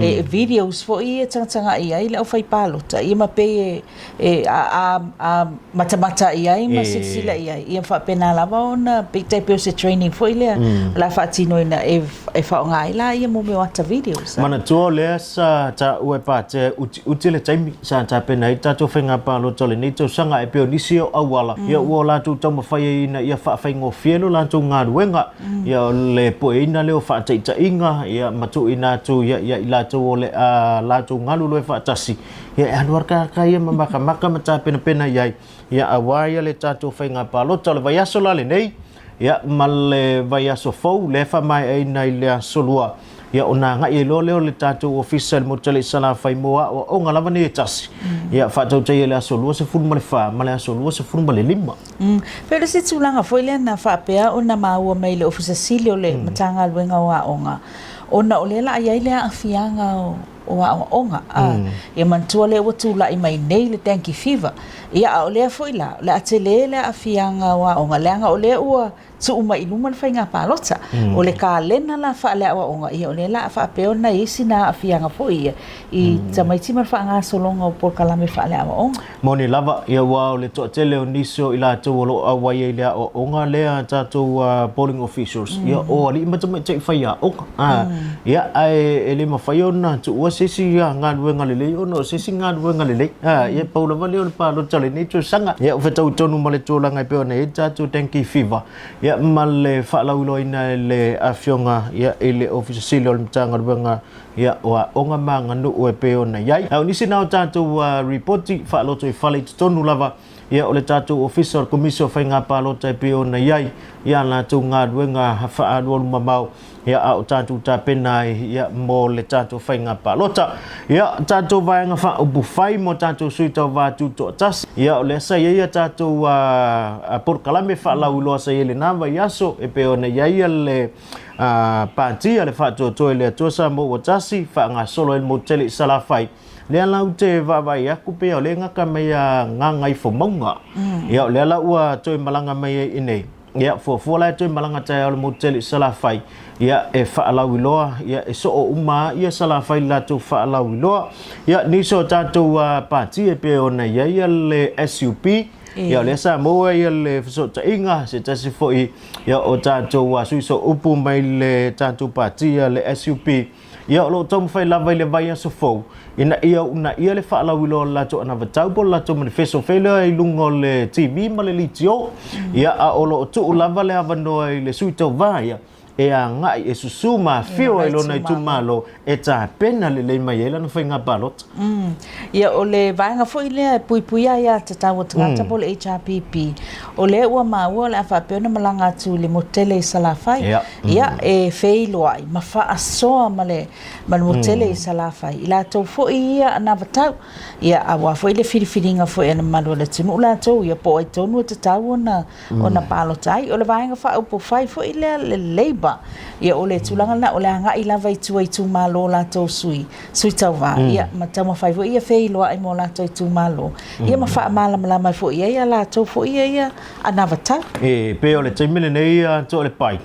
e videos foi ia e tagatagai ai le aufaipalota, ia ma pei e, e a, a, a matamata i ai ma silasila i ai, ia faapena lava ona pei tai pei o se training foi lea o le a faatinoina e, e faaaoga ai la ia mo mea o ata videos. Manatua o lea sa taua e Patea utiuti le taimi sa tapena ai le tatou faiga palota o lenei tausaga ae pei o nisi o auala ia ua latou taumafai ai ina ia faafaigofie lo latou galuega ia o le pueina lea o faataitaiga ia ma tuuina atu ia ia i latou o le a latou galulue faatasi ia e alu alakaaka ia ma makamaka ma tapenapena i ai ia aua ia le tatou faiga palota o le vaiaso la lenei Ia, ma le vaiaso fou, lea e faamaeaina i le aso Lua, ia ona agai ai loa lea o le tatou Ofisa i le Motu i Salafai mo aoaoga lava nei e tasi. Ia, faatautaia i le aso 24 ma le aso 25. Pei o le isi tulaga foi lea na faapea ona maua mai i le Ofisa Sili o le Matagaluega o Aoga, ona o lea o le a i ai le aafiaga o aoaoga. Ia manatua lea ua tulai mai nei le dengue fever. Ia, a o lea foi la, o le a tele le aafiaga o aoga, leaga o lea ua tuu mai i luma le faiga palota. O le kalena la faaleaoaoga, ia o lea la a faapea ona i ai sina aafiaga foi ia i tamaiti ma le faagasologa o polokalame faaleaoaoga. Moni lava, ia aua o le toatele o nisi o i latou o lo o auai ai i le aoaoga lea a tatou boarding officials, ia o alii ma tamaitai faiaoga. Ia, ae e le mafai ona tuua se isi galuega lelei ona o se isi galuega lelei. Ia, pau lava lea o le palota o lenei tausaga. Ia, ua fetaui tonu ma le tulaga e pei ona i ai le tatou dengue fever, ia ma le faalauiloaina e le Afioga i le Ofisa Sili o le Matagaluega ia, o Aoga ma Aganuu e pei ona i ai. A o nisi na o tatou ripoti faalotoifale i totonu lava ia, o le tatou Ofisa o le Komisi o Faiga Palota e pei ona i ai ia latou galuega faaalualu mamao, ia, a o tatou tapena ai ia, mo le tatou faiga palota. Ia, tatou vaega faaupufai mo tatou sui tauva tutoatasi, ia, o lea sa i ai ia tatou polokalame faalauiloa sa i ai i lena vaiaso e pei ona i ai le Pati a le Faatuatua i le Atua Samoa ua tasi, faagasolo ai le motu tele i Salafai. Lea la ou te vaavaai atu pei o lea e gata mai a Gagaifomauga. Ia o lea la ua toe malaga mai ai i inei. Ia fuafua la e toe malaga taeao i le motu tele i Salafai, ia e faalauiloa, ia e soo uma lava ia Salafai i le latou faalauiloa. Ia nisi o tatou pati e pei ona i ai le SUP, Ia o lea sa maua ia le fesootaiga se tasi foi ia o tatou sui sooupu mai le tatou pati le SUP. Ia o lo o taumafai lava i le vaiaso fou ina ia uunaia le faalauiloa o le latou anavatau po o le latou manifesto fai lea i luga o le TV ma le leitio. Ia a o lo o tuu lava le avanoa i le sui tauva ia e agai e susu ma afio ai lona itumalo e tapena lelei mai ai lana faiga palota. Ia, o le vaega foi lea e puipuia ai aiatatau a tagata po o le HRPP, o lea ua maua o le a faapea ona malaga atu i le motu tele i Salafai, ia, e feiloai ma faasoa ma le motu tele i Salafai, i latou foi ia anavatau, ia, aua foi le filifiliga foi a le mamalu o le atunuu latou ia, po o ai tonu e tatau ona ona palota ai. O le Vaega Faaupufai foi lea le Labour, ia o le tulaga lena, o le agai lava i tua i itumalo o latou sui, sui tauva, ia ma taumafai foi ia feiloai ma o latou itumalo, ia ma faamalamalama ai foi i ai a latou foi ia ia anavatau. E pei o le taimi lenei Toalepai,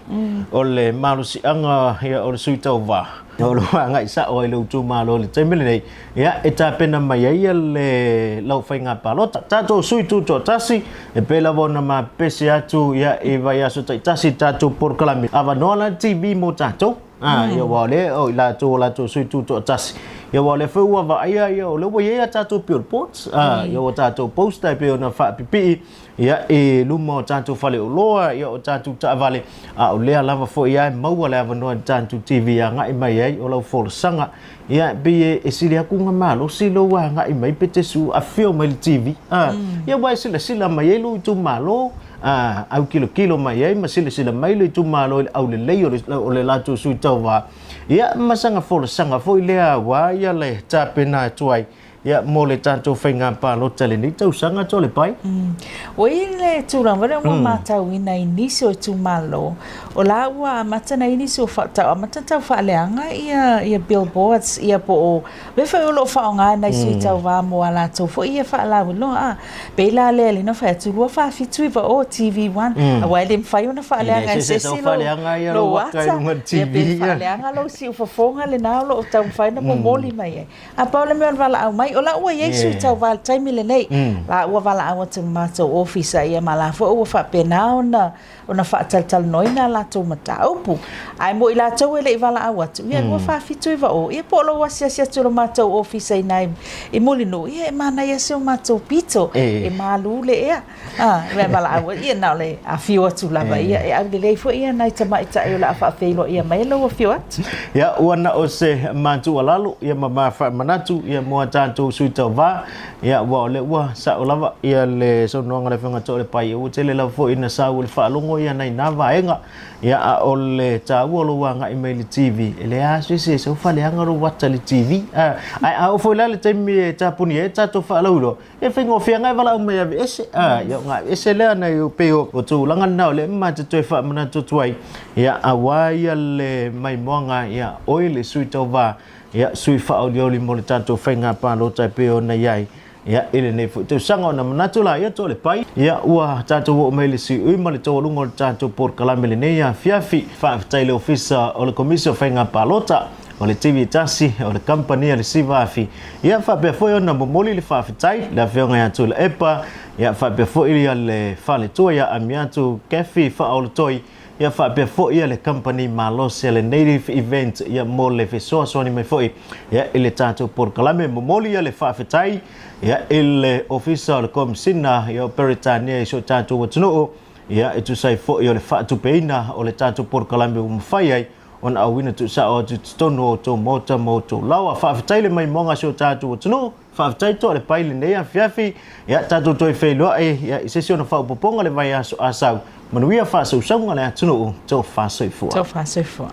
o le malosiaga ia o le sui tauva, o lo o agai sao ai i lou itumalo i le taimi lenei, Ia, e tapena mai ai le lau faiga palota. Tatou sui tutoatasi, e pei lava ona mapese atu ia i vaiaso taitasi tatou polokalame. Avanoa la le TV mo tatou. Ah, ia aua o lea o i latou o latou sui tutoatasi. Ia aua o lea foi ua vaaia ia o lea ua i ai a tatou billboards, ah, ia ua tatou poster e pei ona faapipii ia i luma o tatou faleoloa, ia o tatou taavale, a o lea lava foi lava e maua le avanoa i le tatou TV e agai mai ai o lau folasaga. Ia, pei e sili atu ona malosi lou agai mai pe te su afio mai i le TV. A, ia aua e silasila mai ai lou itumalo, a, aukilokilo mai ai ma silasila mai le itumalo i le aulelei o le, o le latou sui tauva. Ia, ma sana folasaga foi lea aua ia le tapena atu ai Ia, mo le tatou faiga palota i lenei tausaga Toalepai. Ua i ai le tulaga foi lea ua matauina i nisi o itumalo, o la ua amata ona i ai nisi o tau amata ona tau faaleaga ia ia billboards ia po o mea foi o lo o faaaoga e nai sui tauva mo a latou foi ia faalauiloa. A pei la lea lea na fai atu 2479 o TV1 aua e le mafai ona faaleaga e se isi lou ata, ia pe faaleaga lou siufofoga lena o lo o taumafai ona momoli mai ai. A pau le mea o le valaau mai, o la ua i ai sui tauva i le taimi lenei. La ua valaau atu i le matou ofisa ia ma la foi ua faapena ona ona faatalatalanoaina a latou mataupu. Ae mo i latou e le i valaau atu, ia 247 o, ia po o lou asiasi atu i le matou ofisa i ina i Mulinuu, ia e manaia si o matou pito, e malu le ea. A, mea valaau ai, ia na o le afio atu lava, ia e aulelei foi ia nai tamaitai o le a faafeiloaia mai lou afio atu. Ia, ua na o se ma tuualalo, ia ma ma faamanatu, ia mo a tatou sui tauva, ia aua o lea ua sao lava ia le saunoaga a le Afioga Toalepai, ia ua tele lava foi ina sau i le faalogo ia nai na vaega, ia a o le taua o lou agai mai i le TV, e leai lava se isi e sau faaleaga lou ata i le TV, a, ae a oo foi la i le taimi e tapuni ai tatou faalauiloa, E faigofie lava e valaau mai e aveese. A, ia ona aveese lea nai o pei o tulaga lena o lea ma te toe faamanatu atu ai, ia aua ia le maimoaga ia oe le sui tauva, ia sui faaolioli mo le tatou faiga palota e pei ona i ai. Ia, i lenei foi tausaga ona manatu la ia to le pai. Ia, ua tatou oo mai i le siui ma le taualuga o le tatou polokalame lenei afiafi. Faafetai i le Ofisa o le Komisi o Faiga Palota, o le TV tasi, o le Kamupani a le Siva Afi. Ia, faapea foi ona momoli le faafetai i le Afioga ia Tuilaepa, ia faapea foi le Faletua ia Amiatu Kathy Faaolotoi, Ia faapea foi ia le kamupani malosi a le Native Event ia mo le fesoasoani mai foi ia i le tatou polokalame. Momoli ia le faafetai ia i le Ofisa o le Komesina ia o Peretania i si o tatou atunuu ia e tusa ai foi o le faatupeina o le tatou polokalame ua mafai ai ona auina tuusao atu i totonu o outou maota ma outou laoa. Faafetai le maimoaga a si o tatou atunuu. Faafetai toa le pai lenei afiafi. Ia tatou toe feiloai ia i se isi ona faaopoopoga le vaiaso a sau. Manuia faasausauga le atunuu. Tofa soifua. Tofa soifua.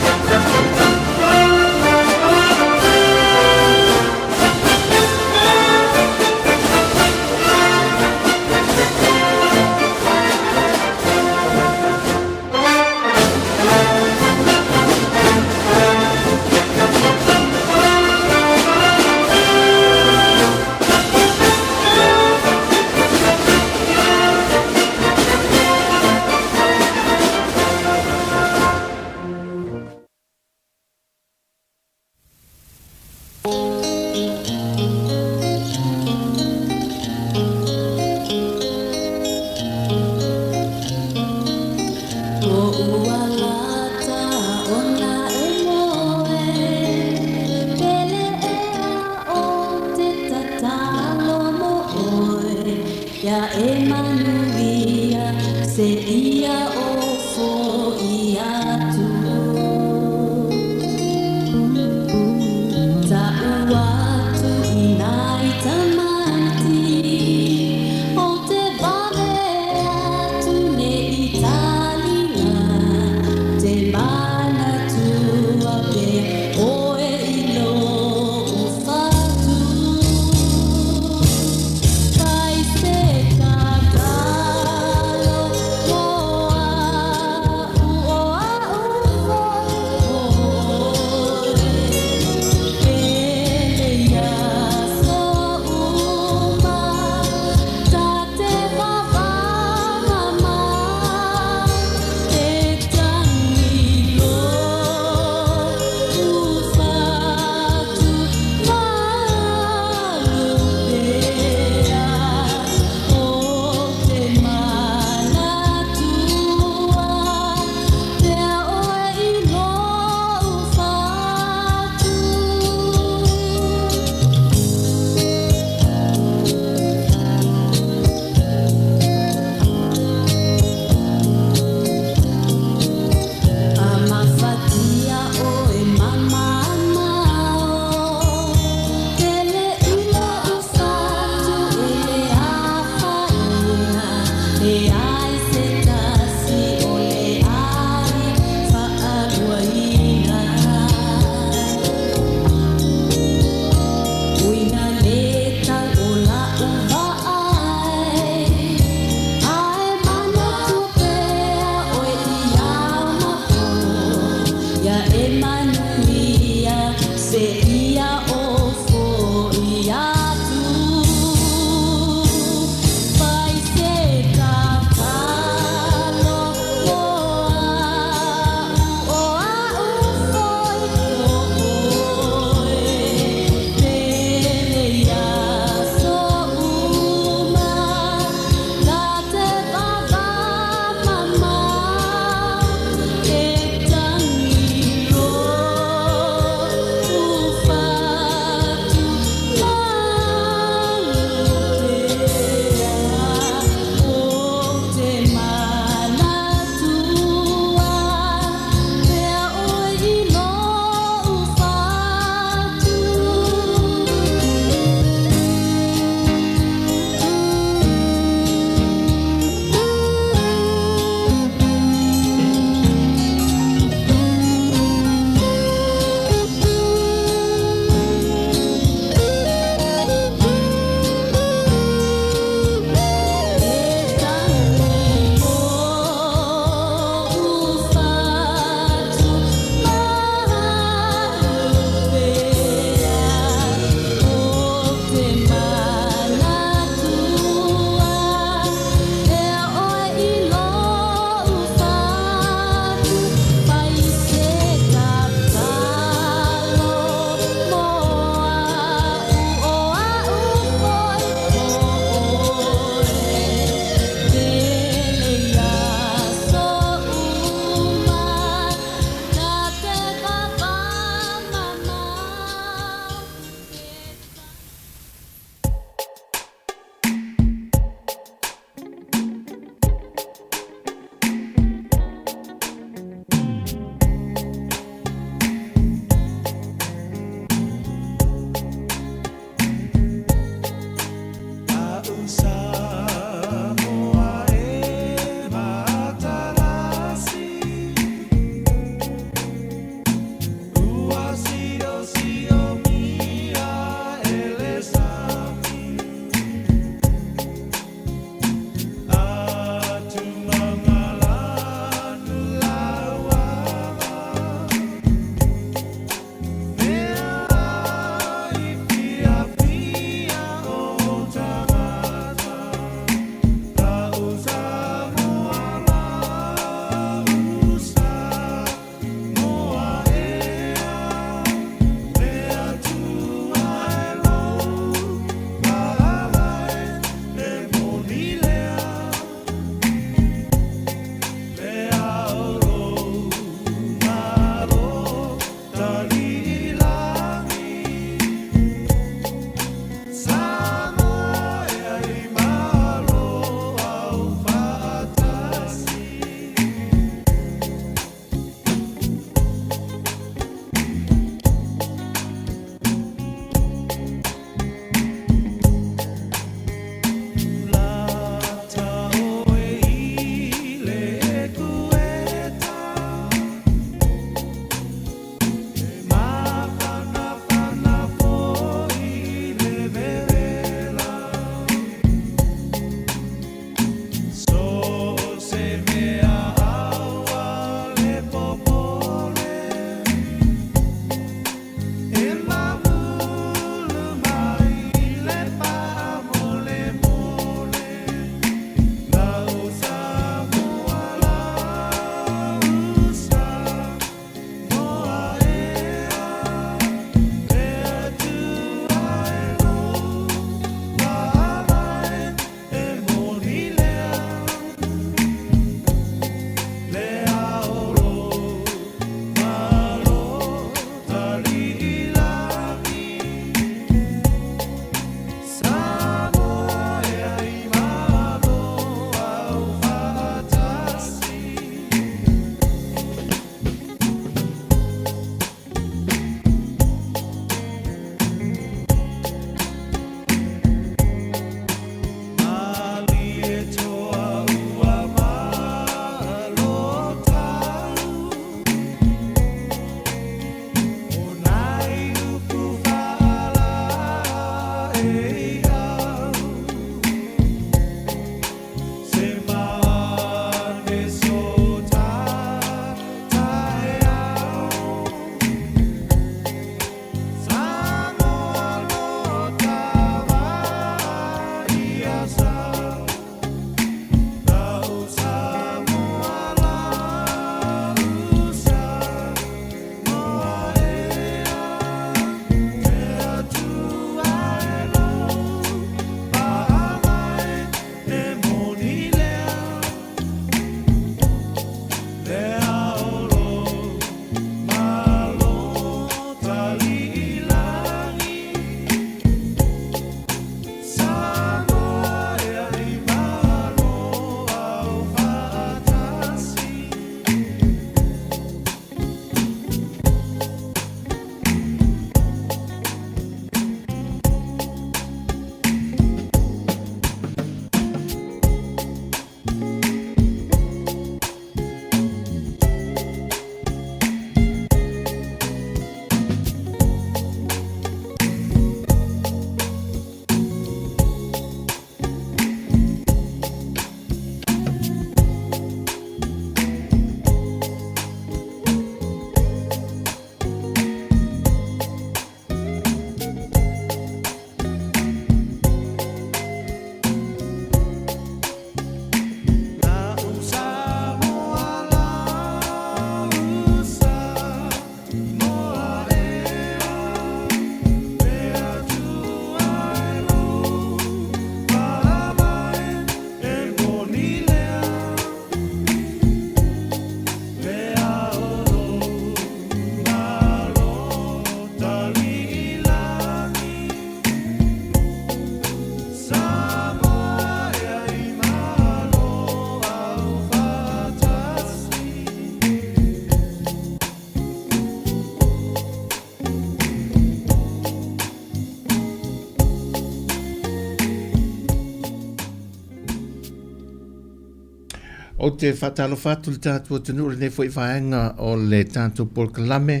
Ou te faatalofa atu i le tatou atunuu i lenei foi vaega o le tatou polokalame,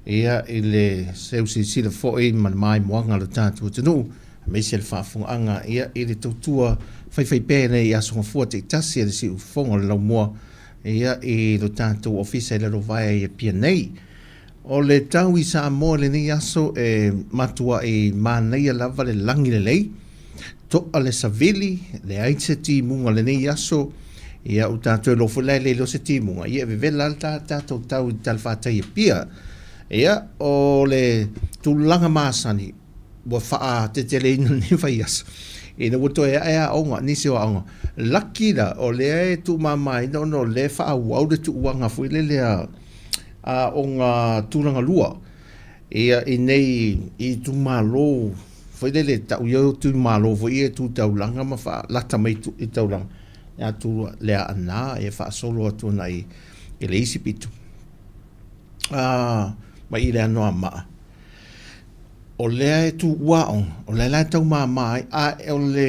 ia, i le seusilasila foi ma le maimoaga a le tatou atunuu, aemaise le faafofogaaga, ia, i le tautua faifaipea nei i Aso Gafua taitasi a le Siufofoga o le Laumua, ia, i lo tatou ofisa i Lalovaea i Apia nei. O le tau i Samoa i lenei aso e matuai manaia lava le lagi lelei, To'a le savili, leai se timuga lenei aso, ia ua tatou iloa foi la e le iloa se timuga, ia e vevela lava le tatou tau i le talafatai Apia. Ia, o le tulaga masani ua faateteleina lenei vaiaso, ina ua toe ae aoga, nisi o aoga. Laki la, o lea e tuumamaina ona o lea e faaauau le tuuaga foi lele a aoga tulaga lua. Ia, i nei itumalo foi lele, tau ia o itumalo foi ia e tu taulaga ma faalata mai i taulaga, e atu le Aana e faasolo atu agai i le isi pito, a, mai i le Anoamaa. O lea e tuua aoga, o lea la e tau mama ai, a o le,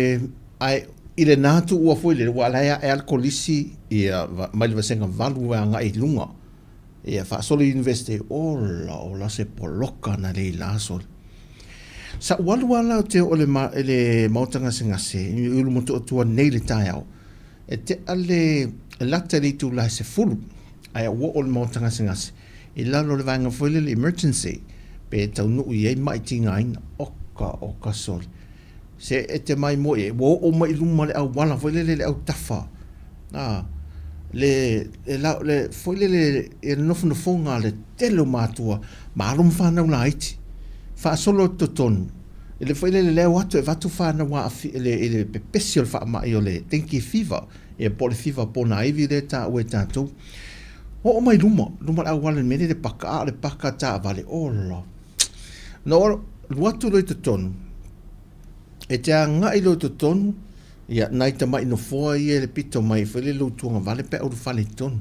ae i lena tuua foi lele, aua o la e ae lava le kolisi ia, mai le vasega 8 agai i luga. Ia faasolo i University, ola ola se poloka na lei la sole. Sa ou alu lava la ou te oo i le, i le maota gasegase i Ulumotootua nei le taeao. E tea le lata i le itula e 10 ae ou oo i le maota gasegase i lalo o le vaega foi lele emergency pe taunuu i ai mai tigaina. Oka oka sole. Se e te maimoa i ai, ua oo mai i luma le auala foi lele le autafa, a, le, le, la, le, foi lele i le nofonofoga a le tele o matua ma alo ma fanau laiti, faasolo i totonu, i le foi lele lea o atu e avatu fanau aafi, i le, i le pepesi o le faamai o le dengue fever, ia po o le fiva ponaivi lea e taua e tatou. Oo mai luma, luma o le auala i le mea lea i le paka, a o le paka taavale, ola. Na ou alu atu loa i totonu, e te agai loa i totonu, ia, nai tamai nofoa ia i le pito mai foi lele o tuagavale pe a ulufale i totonu,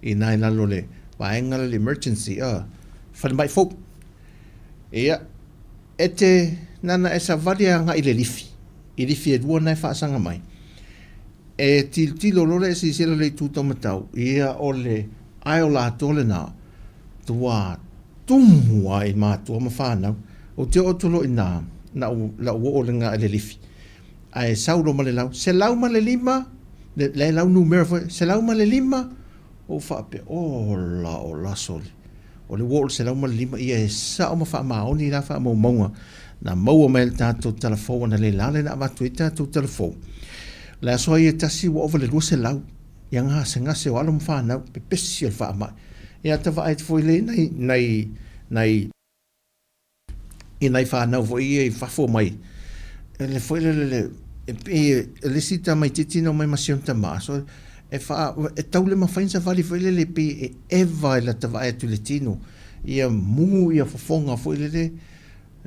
i ina i lalo o le vaega lea o le emergency, a, falemai fou. Ia, e te, na ona e savali e agai i le lifi, i lifi e lua na e faasaga mai, e tilotilo loa lea e silasila i le itu taumatau, ia, o le aisle atoa lena, tua tumu ai matua ma fanau. Ou te oo atu loa i ina, na ou, lau oo lena i le lifi, ae sau loa ma le lau, 105, le, le lau numera foi, 105, ou faapea, ola, ola sole. O le ua oo i le 105, ia e sao ma faamaoni la faamaumauga na maua mai e le tatou tala fou analeila lea na avatu ai tatou tala fou. O le aso ia e tasi ua ova i le 200 ia gasegase o alo ma fanau, pepesi o le faamai. Ia ata vaai atu foi lea i nai, nai, nai, i nai fanau foi ia i fafo mai, le foi lele le, e pei e le isi tamaitiiti na omai ma si ona tama, so e faa, e tau le mafai ona savali foi lele pei e eva i lata vaai atu i le tino, ia mu ia fofoga foi lele,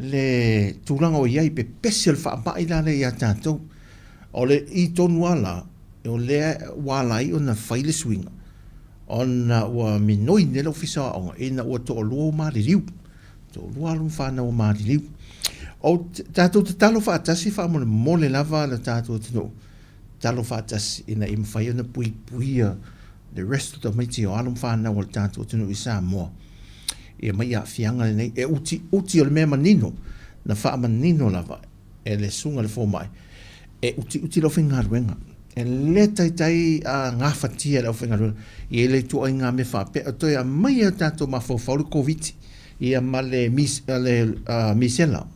le tulaga o i ai, pepesi o le faamai la lea ia tatou. O le i tonu lava la, o lea ua ala ai ona fai le suiga, ona ua minoi nei le Ofisa o Aoga ina ua toalua ua maliliu, toalua alo ma fanau ua maliliu. O tatou tatalo faatasi faamolemole lava le tatou atunuu, tatalo faatasi ina ia mafai ona puipuia le rest o tamaiti o alo ma fanau a le tatou atunuu i Samoa ia mai aafiaga lenei. E utiuti o le mea manino, na faamanino lava e le susuga i le fomai, e utiuti le aufaigaluega. E le taitai a gafatia e le aufaigaluega i le ituaiga mea faapea. E toe aumai e tatou mafaufau le Koviti ia ma le misela.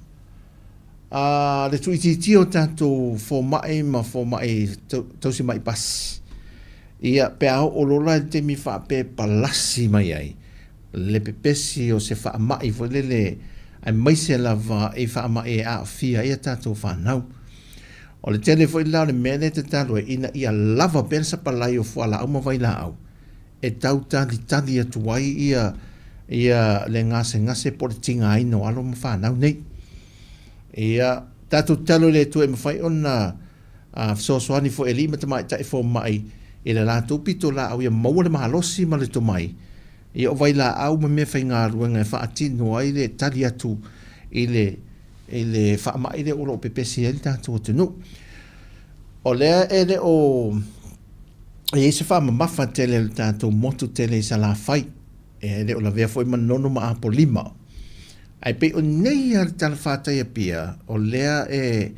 A le tuuitiitia o tatou fomai ma fomai tausi mai pasi. Ia pe a oo loa la i le taimi faapea e palasi mai ai le pepesi o se faamai foi lele aemaise lava i faamai e aafia ai a tatou fanau. O le tele foi la o le mea lea e tatalo ai ina ia lava pea le sapalai o fualaau ma vailaau e tau talitali atu ai ia ia le gasegase po o le tigaina o alo ma fanau nei. Ia tatou tatalo i le Atua e mafai ona fesoasoani foi e alii ma tamaitai fomai i le latou pitolaau ia maua le malosi ma le tomai ia o vailaau ma meafaigaluega e faatino ai le tali atu i le i le faamai lea o lo o pepesi ai le tatou atunuu. O lea e le o. e i ai se faamamafa tele a le tatou motu tele i Salafai, e le o lavea foi Manono ma Apolima. Ae pei o nei lava le talafatai Apia, o lea e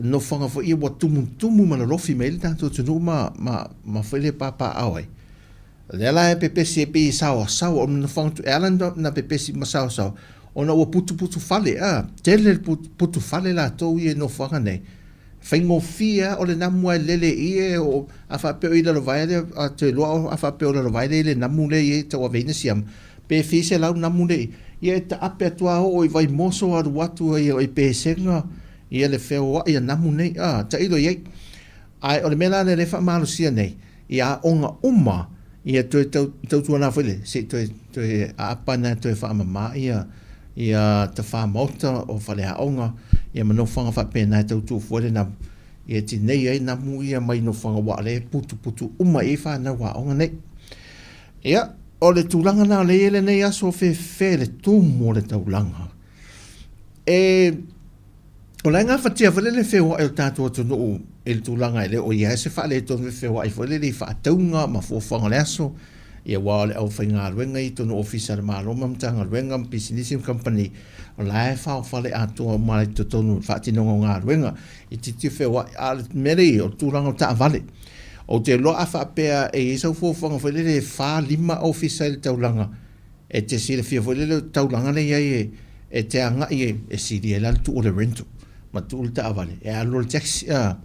nofoaga foi ia ua tumutumu ma lolofi mai ai le tatou atunuu ma, ma, ma foi le papaaao ai. O lea la e pepesi ai pei e saoasaoa, o le nofoaga tu, e ala ona pepesi ma saoasaoa, ona ua putuputu fale, a, tele le putu fale latou ia i nofoaga nei. Faigofie lava, o le namu lava e lele i i e oo, a faapea o i lalovaea lea, a toe iloa a faapea o lalovaea lea i le namu lea e i ai e tauaveina siama, pe fia selau namu lea i i, ia e taape atu lava oo i Vaimoso alu atu ai i Pesega, ia le feoai a namu nei, a, tailo i ai. Ae o le mea la lea e faamalosia nei, i aoga uma, ia toe tau, tautuana foi lea, se i toe, toe aapa na toe faamama ia, ia tafā maota o faleaoga, ia ma nofoaga faapena e tau tuufua ai le namu, ia tinei ai namu ia mai nofoaga aua o lea e putuputu uma i ai fanau aoga nei. Ia, o le tulaga na o lea e i ai lenei aso fefe le tumu o le taulaga. E O la e gafatia foi le feoai o le tatou atunuu i le tulaga e le o i ai se faaletonu e feoai foi lele i faatauga ma fuafuaga o le aso, ia aua o le aufaigaluega i totonu o ofisa a le Malo ma Matagaluega ma pisinisi ma kamupani, o la e faofale atoa uma i totonu o le faatinoga o galuega, itiiti feoai. A o le mea lea e i ai, o le tulaga o taavale. Ou te iloa a faapea e i ai sau fuafuaga foi lele e fa, lima ofisa i le taulaga, E te silafia foi lele o le taulaga lea i ai e te agai e, e sili ai la le tuu o le rental ma tuu le taavale e alu loa le taxi a.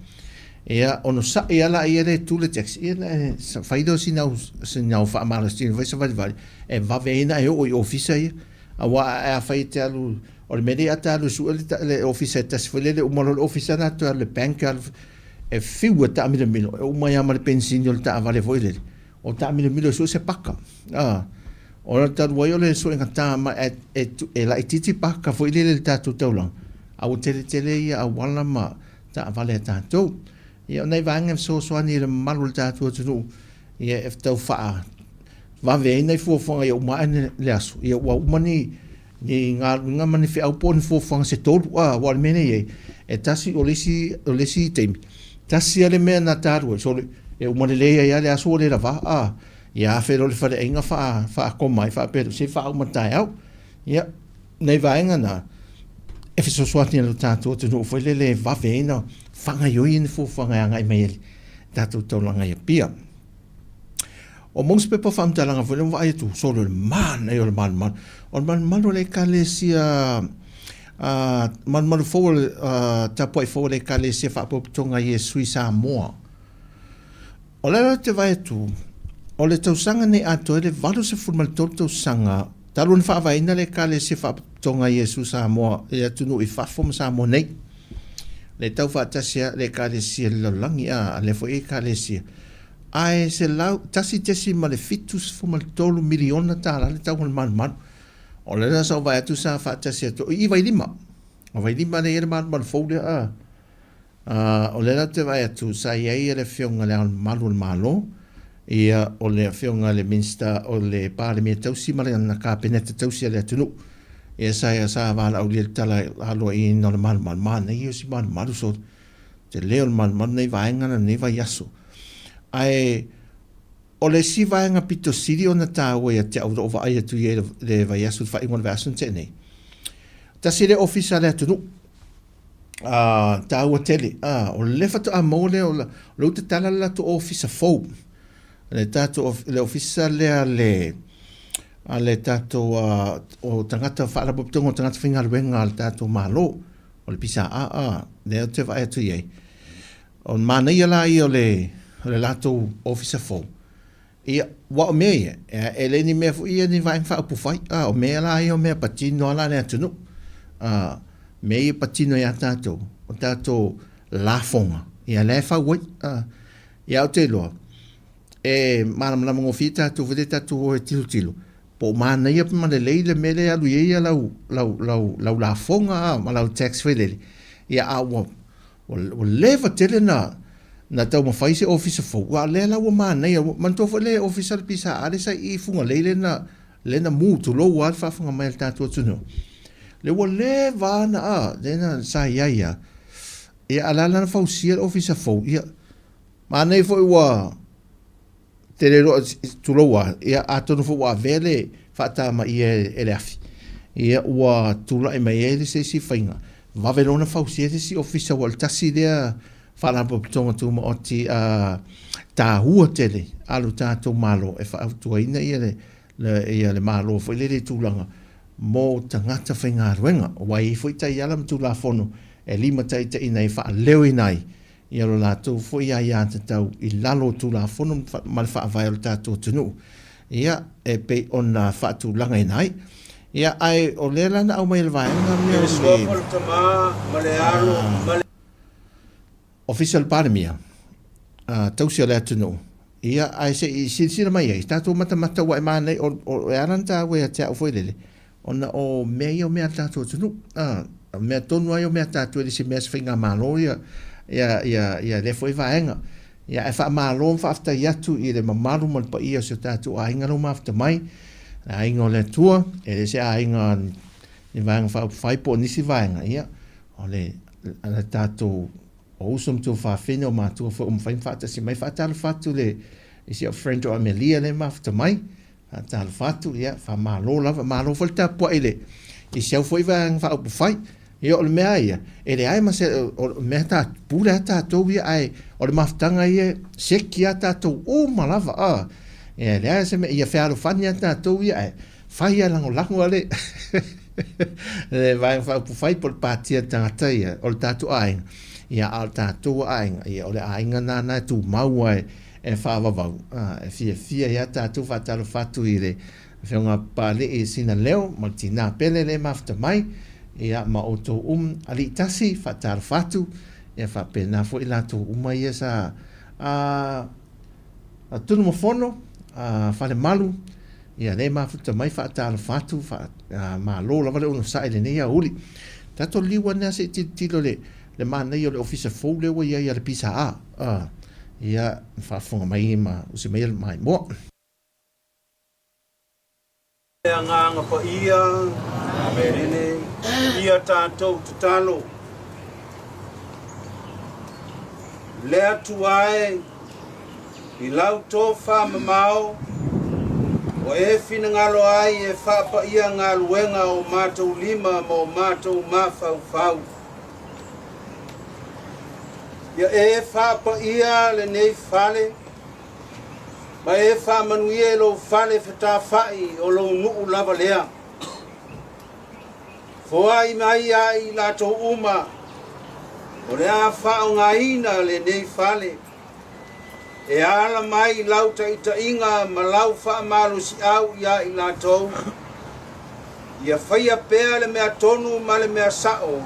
Ia onosai lava laia lea e tu le taxi, ia ona e fai lea o sina au, sina au faamalositino foi savalivali e vave ai ona e oo i ofisa ia. Aua afai e te alu, o le mea lea a te alu e sue le, le ofisa e tasi foi lele uma loa le ofisa na toe alu i le bank alu e fiu e taamilomilo e uma ai lava ma le penisini o le taavale foi lele. O taamilomilo e sue se paka. A, ona talu ai o le suega tā ma e, e, e laitiiti paka foi lele i le tatou taulaga, a ua tele tele ia auala ma taavale a tatou. Ia o nai vaega e fesoasoani i le mamalu o le tatou atunuu, ia e tau faa vave ai nai fuafuaga ia uma ae le aso, ia ua uma ni, ni galuega ma ni feau po o ni fuafuaga se tolu, a, aua o le mea lea e i ai, e tasi, o le isi, o le isi taimi, tasi lava le mea na talu ai, sole, e uma lelei ai lava le aso ua le lavā, a, ia afe loa le faleaiga faa, faakoma ai faapea, se i faauma taeao. Ia, nai vaega na, e fesoasoani i lo tatou atunuu foi lele e vave ai ona faagaoioi ni fuafuaga e agai mai ai le tatou taulaga i Apia. O mausi pepa faamatalaga foi lea ua vaai atu, solo le manaia o le malumalu. O le malumalu o le ekalesia uh, malumalu fou o le uh, tapuai fou o le ekalesia faapotopotoga Iesu i Samoa. O le ala te vaai atu, o le tausaga nei atoa ai le 83 tausaga talu ona faavaeina le ekalesia faapotopotoga Iesu Samoa i atunuu i fafo ma Samoa nei. Le tau faatasi le ekalesia i le lalolagi, a, a lea foi ekalesia. Ae $1.73 miliona tala le tau o le malumalu. O le la sa ou vaai atu sa faatasi atu i Vailima. O Vailima lea e i ai le malumalu fou lea a. O lea la ou te vaai atu sa i ai le Afioga i Le Ao Mamalu o le Malo, ia o le Afioga i le Minisita o le Palemia Tausi ma lana Kapeneta Tausi a le atunuu. Ia sa sa valaaulia i le tala aloaiina o le malumalu, manaia o si malumalu so tele o le malumalu nei vaega na nei vaiaso. Ae o le isi vaega pito sili ona taua ia te au lou vaai atu i ai le vaiaso, le faaiuga o le vaiaso na tea nei. Tasi lea ofisa a le atunuu a taua tele a o le faatoa maua lea o le ua tatala le latou ofisa fou le tatou le ofisa lea le a le tatou o tagata faalapotopotoga o tagata faigaluega a le tatou Malo o le PSA lea ou te vaai atu i ai. O le manaia la ia o le o le latou ofisa fou Ia, aua o mea ia, e le ni mea foi ia ni vaega faaupufai, a, o mea la ia o mea patino lava la a le atunuu. A, mea ia patino ia tatou, o tatou lafoga, ia lea e fau ai. A, ia ou te iloa, e malamalama gofie tatou foi lea tatou o e tilotilo, po o manaia ma lelei le mea lea e alu i ai lau, lau, lau, lau lafoga ma lau tax foi lele, ia a ua Ua leva tele na na taumafai se ofisa fou, a o lea la ua manaia. Manatua foi le ofisa o le PSA lea sa i Fugalei lea na lea na mu, tulou lava le faafofoga mai a le tatou atunuu. Lea ua leva lava na a, lea na sa i ai lava. Ia a o le a la na fausia le ofisa fou, ia manaia foi ua te le iloa, tulou lava, ia atonu foi ua avea le faatamaia e le afi, ia ua tulai mai ai se isi faiga, vave loa ona fausia se isi ofisa aua o le tasi lea Faalapotopotoga Tumaoti a taua tele a lo tatou Malo e faautuaina ia le ia le Malo foi lele i tulaga mo tagata faigaluega aua e i ai foi taiala ma Tulafono e limataitaiina ai e faaleoina ai ia lo latou foi aiatatau i lalo o Tulafono ma le Faavae o le tatou atunuu ia e pei ona faatulagaina ai. Ia ae o lea la na aumai e le vaega lea o le Tama ma le Alo ma le. Ofisa o le Palemia, tausi o le atunuu, ia, ae se i silasila mai ai, tatou matamata ua e manaia, o, e ala ona taua ia te au foi lele, ona o mea ia o mea a le tatou atunuu, o mea tonu lava ia o mea a tatou, e le o se mea a se faigamalo ia, ia, ia, ia lea foi vaega. Ia, ae faamalo ma faafetai atu i le mamalu ma le paia o si o tatou aiga lea ua mafuta mai, le aiga o le Atua, e le o se aiga ni Vaega Faaupufai po o nisi vaega, ia, o le, le tatou o uso ma tuafafine, o matua foi ua mafai ona faatasi mai. Faatalofa atu le, i si au friend o Amelia lea e mafuta mai. Faatalofa atu, ia, faamalo lava. Malo foi le tapuai i le, i si au foi Vaega Faaupufai. Ia, o le mea lava ia, e leai ma se, o le mea ta, pule lava tatou ia, ae o le mafutaga ia, seki lava tatou uma lava, a. Ia, e leai se mea, ia fealofani lava tatou ia, ae Fai a lagolago a le le Vaega Faaupufai po o le Pati a le tagata ia, o le tatou aiga, ia a o le tatou aiga, ia o le aiga nana e tumau ai e faavavau, a, e fiafia ai a tatou. Faatalofa atu i le Afioga Papalii Sinaleo ma le tina pele le mafuta mai, ia ma outou alii tasi, faatalofa atu, ia faapena foi latou uma ia sa a Tunumafono, a Falemalu, Ia lea e mafuta mai faatalofa atu, malo lava le onosai i lenei aoauli. Tatou liliu ane lava se i tilotilo i le manaia o le ofisa fou lea ua i ai a le PSA. Ia, faafofoga mai ma usi maia le maimoa. Le Agaga Paia, Amene. Ia tatou tatalo. Le Atua e, I lau tofa mamao, ua e finagalo ai e faapaia galuega o matou lima ma o matou mafaufau. Ia e faapaia lenei fale, ma e faamanuia i lou fale fetafai o lou nuu lava lea. Foai mai ia i latou uma o le a faaaogaina lenei fale. E ala mai i lau taitaiga ma lau faamalosiau iā i latou, ia faia pea le mea tonu ma le mea sa'o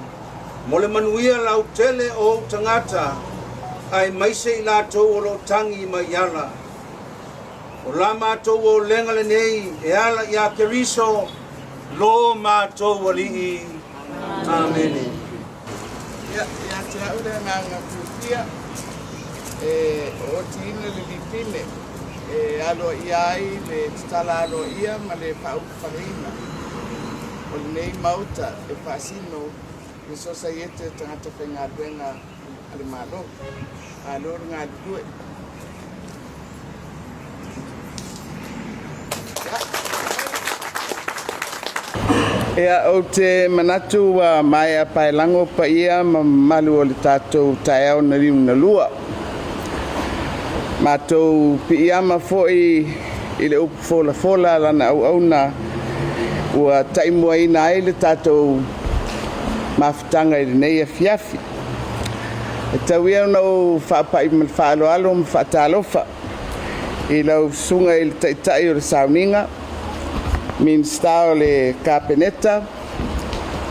mo le manuia lautele o ou tagata, aemaise i latou o lo o tagi mai ala. O la matou olega lenei e ala iā Keriso, lo matou Alii. Amene. Ia, ia te au le agaga fiafia e ootiina le lipine e aloaia ai le tatala aloaia ma le faaulufaleina o lenei Maota e faasino le Sosaiete o Tagata Faigaluega a le Malo. Malo le galulue. Ia, ou te manatu ua maea paelago paia ma mamalu o le tatou taeao na liu na lua. Matou piiama foi i le upu folafola a lana auauna ua taimuaina ai le tatou mafutaga i lenei afiafi. E tau ia ona ou faapai ma le faaaloalo ma faatalofa i lau susuga i le Taitai o le Sauniga, Minisita o le Kapeneta,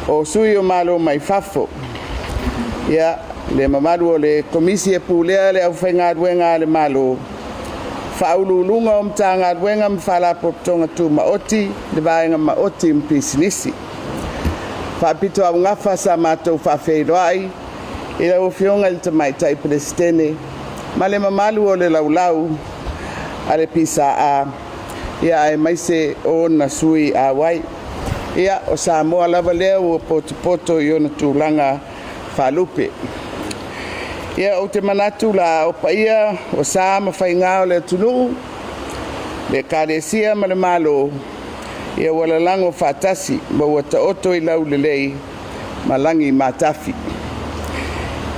o sui o Malo mai fafo, ia, le mamalu o le Komisi e Pulea le Aufaigaluega a le Malo, Faauluuluga o Matagaluega ma Faalapotopotoga Tumaoti, le Vaega Maoti ma Pisinisi. Faapitoaugafa sa matou faafeiloai i lau Afioga i le Tamaitai Peresetene ma le mamalu o le laulau a le PSA, ia aemaise o ona sui auai. Ia, o Samoa lava lea ua potopoto i ona tulaga faalupe. Ia, ou te manatu la o paia o sa ma faiga o le atunuu, Le Ekalesia ma le Malo, ia ua lalago faatasi ma ua taoto i laulelei ma lagi matafi.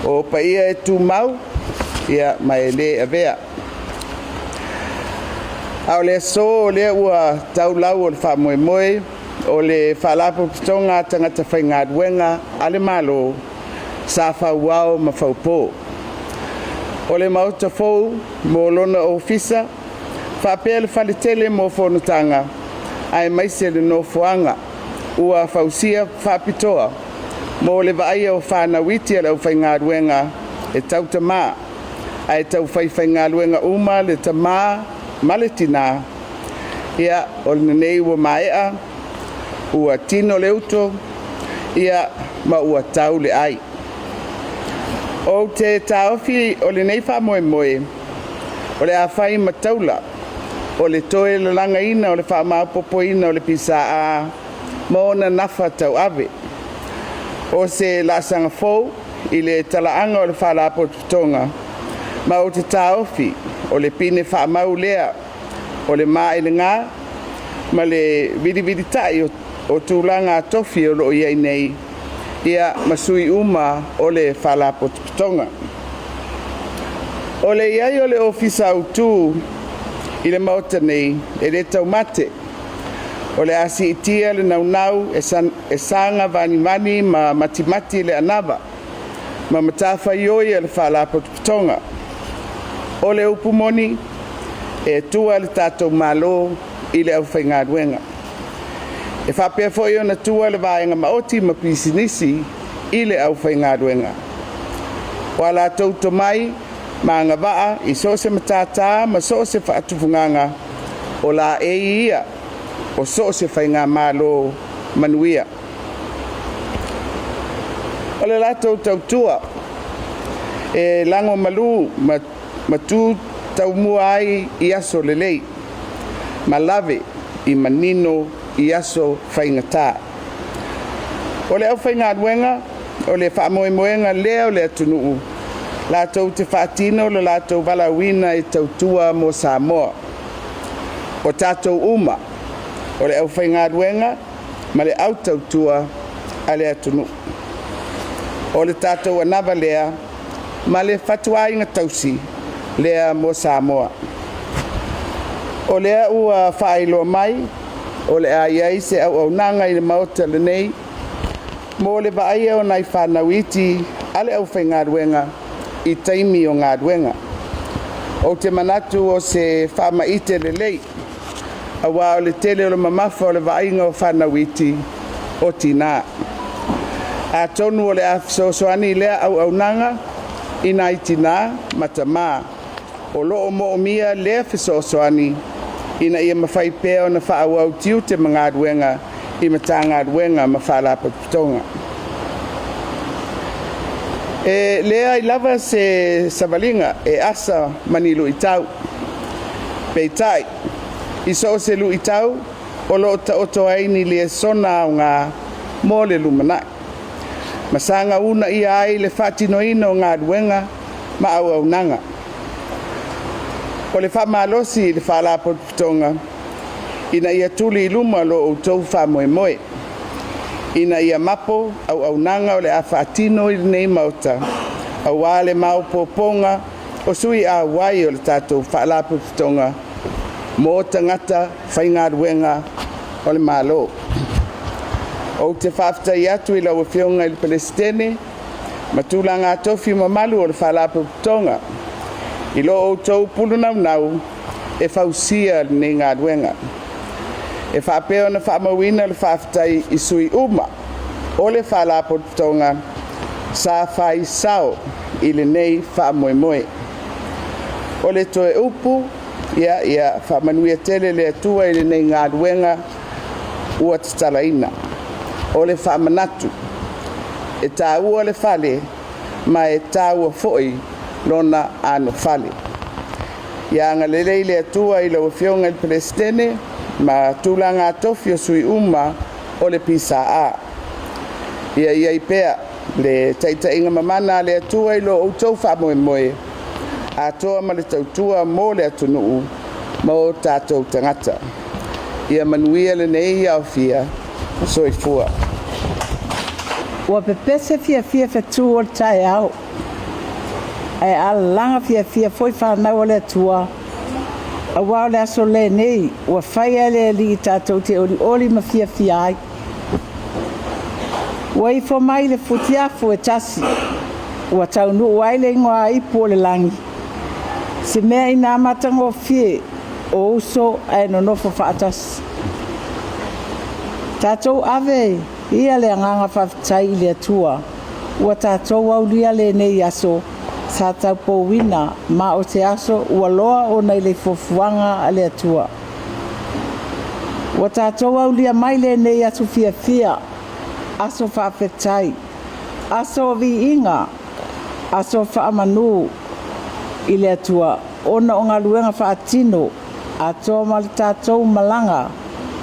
O paia e tumau, ia ma e lē avea. A o le aso o lea ua tau lau o le faamoemoe o le Faalapotopotoga a Tagata Faigaluega a le Malo sa fauao ma faupo. O le Maota fou mo lona ofisa faapea le faletele mo fonotaga aemaise le nofoaga ua fausia faapitoa mo le vaaia o fanau iti a le aufaigaluega e tautamā ae tau faifaigaluega uma le tamā ma le tinā. Ia o lenei ua maea, ua tino le uto, ia ma ua tau le ai. Ou te taofi o lenei faamoemoe o le a fai ma taula o le toe lalagaina o le faamaopoopoina o le PSA ma ona nafa tauave. O se laasaga fou i le talaaga o le Faalapotopotoga, ma ou te taofi o le pine faamau lea o le maelega ma le vilivilita'i o tulaga tofi o lo o i ai nei ia ma sui uma o le Faalapotopotoga. O le i ai o le Ofisa Autu i le Maota nei e le taumate, o le a siitia le naunau e saga vanivani ma matimati le anava ma matafaioi a le Faalapotopotoga. O le upu moni, e tua le tatou Malo i le aufaigaluega. E faapea foi ona tua le vaega maoti ma pisinisi i le aufaigaluega. O a latou tomai ma agavaa i so o se matata ma so o se faatufugaga, o laei ia o so o se faigamalo manuia. O le latou tautua e lagomalu ma tu taumua ai i aso lelei, ma lave i manino i aso faigata. O le aufaigaluega o le faamoemoega lea o le atunuu latou te faatino le latou valaauina e tautua mo Samoa. O tatou uma o le aufaigaluega ma le au tautua a le atunuu. O le tatou anava lea ma le fatuaiga tausi lea mo Samoa. O lea ua faailoa mai o le a i ai se auaunaga i le Maota lenei mo le vaaia o nai fanau iti a le aufaigaluega i taimi o galuega. Ou te manatu o se faamaite lelei, aua o le tele o le mamafa o le vaaiga o fanau iti o tinā. Atonu o le a fesoasoani lea auaunaga i nai tinā ma tamā o lo o moomia lea fesoasoani ina ia mafai pea ona faaauau tiute ma galuega i Matagaluega ma Faalapotopotoga. E leai lava se savaliga e asa ma ni luitau. Peitai, i so o se luitau o lo o taoto ai ni liaisona aoga mo le lumanai, ma saga uunaia ai le faatinoina o galuega ma auaunaga. O le faamalosi i le Faalapotopotoga ina ia tuli i luma lo outou faamoemoe, ina ia mapo auaunaga o le a faatino i lenei Maota, aua le maopoopoga o sui auai o le tatou Faalapotopotoga mo tagata faigaluega o le Malo. Ou te faafetai atu i lau Afioga i le Peresetene ma tulaga tofi mamalu o le Faalapotopotoga i lo outou pulunaunau e fausia lenei galuega. E faapea ona faamauina le faafetai i sui uma o le Faalapotopotoga sa fai sao i lenei faamoemoe. O le toe upu, ia faamanuia tele le Atua i lenei galuega ua tatalaina. O le faamanatu, e taua le fale ma e taua foi lona anofale. Ia agalelei le Atua i lau Afioga i le Peresetene ma tulaga tofi o sui uma o le PSA. Ia i ai pea le taitaiga mamana a le Atua i lo outou faamoemoe atoa ma le tautua mo le atunuu. ma o tatou tagata. Ia manuia lenei aofia. Soifua. Ua pepese fiafia fetu o le taeao, ae alalaga fiafia foi fanau a le Atua, aua o le aso lenei ua faia e le Alii tatou te olioli ma fiafia ai. Ua ifo mai le futiafu e tasi, ua taunuu ai le igoaipu o le lagi, se mea ina matagofie o uso ae nonofo faatasi. Tatou ave ia le agaga faafetai i le Atua ua tatou aulia lenei aso sa taupouina ma o se aso ua loa ona i le fuafuaga a le Atua. Ua tatou aulia mai lenei aso fiafia, aso faafetai, aso o viiga, aso faamanu i le Atua ona o galuega faatino atoa ma le tatou malaga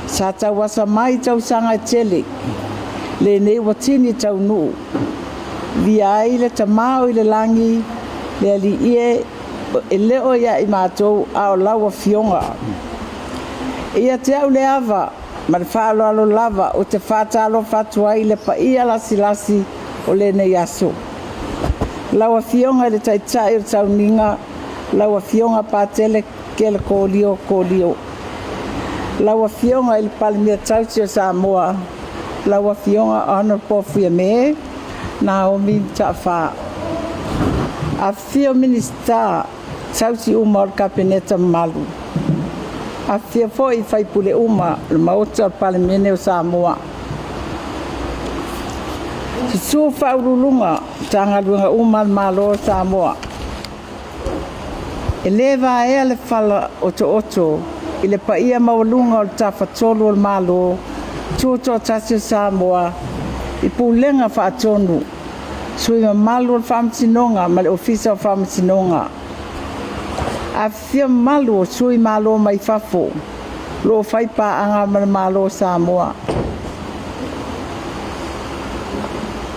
sa tauasa mai i tausaga e tele lenei ua tini taunuu via ai le Tama o i le lagi, le Alii e, e le o ia i matou a o lau Afioga. Ia te au le ava ma le faaaloalo lava ou te faatalofa atu ai i le paia lasilasi o lenei aso. Lau Afioga i le Taitai o le Sauniga, lau Afioga Patele Kelekolio Kolio, lau Afioga i le Palemia Tausi o Samoa, lau Afioga Honourable Fiame Naomi Mataafa. Afifio Minisita tausi uma o le Kapeneta mamalu. Afifio foi sui usufono uma o le Maota o le Palemene o Samoa. Susu Faauluuluga o Matagaluega uma a le Malo o Samoa. E le vaea le fala otooto i le paia maualuga o le Tafatolu o le Malo Tutoatasi o Samoa i Pulega Faatonu, sui mamalu o le Faamasinoga ma le Ofisa o Faamasinoga. Afifio mamalu o sui malo mai fafo o lo o fai paaga ma le Malo o Samoa.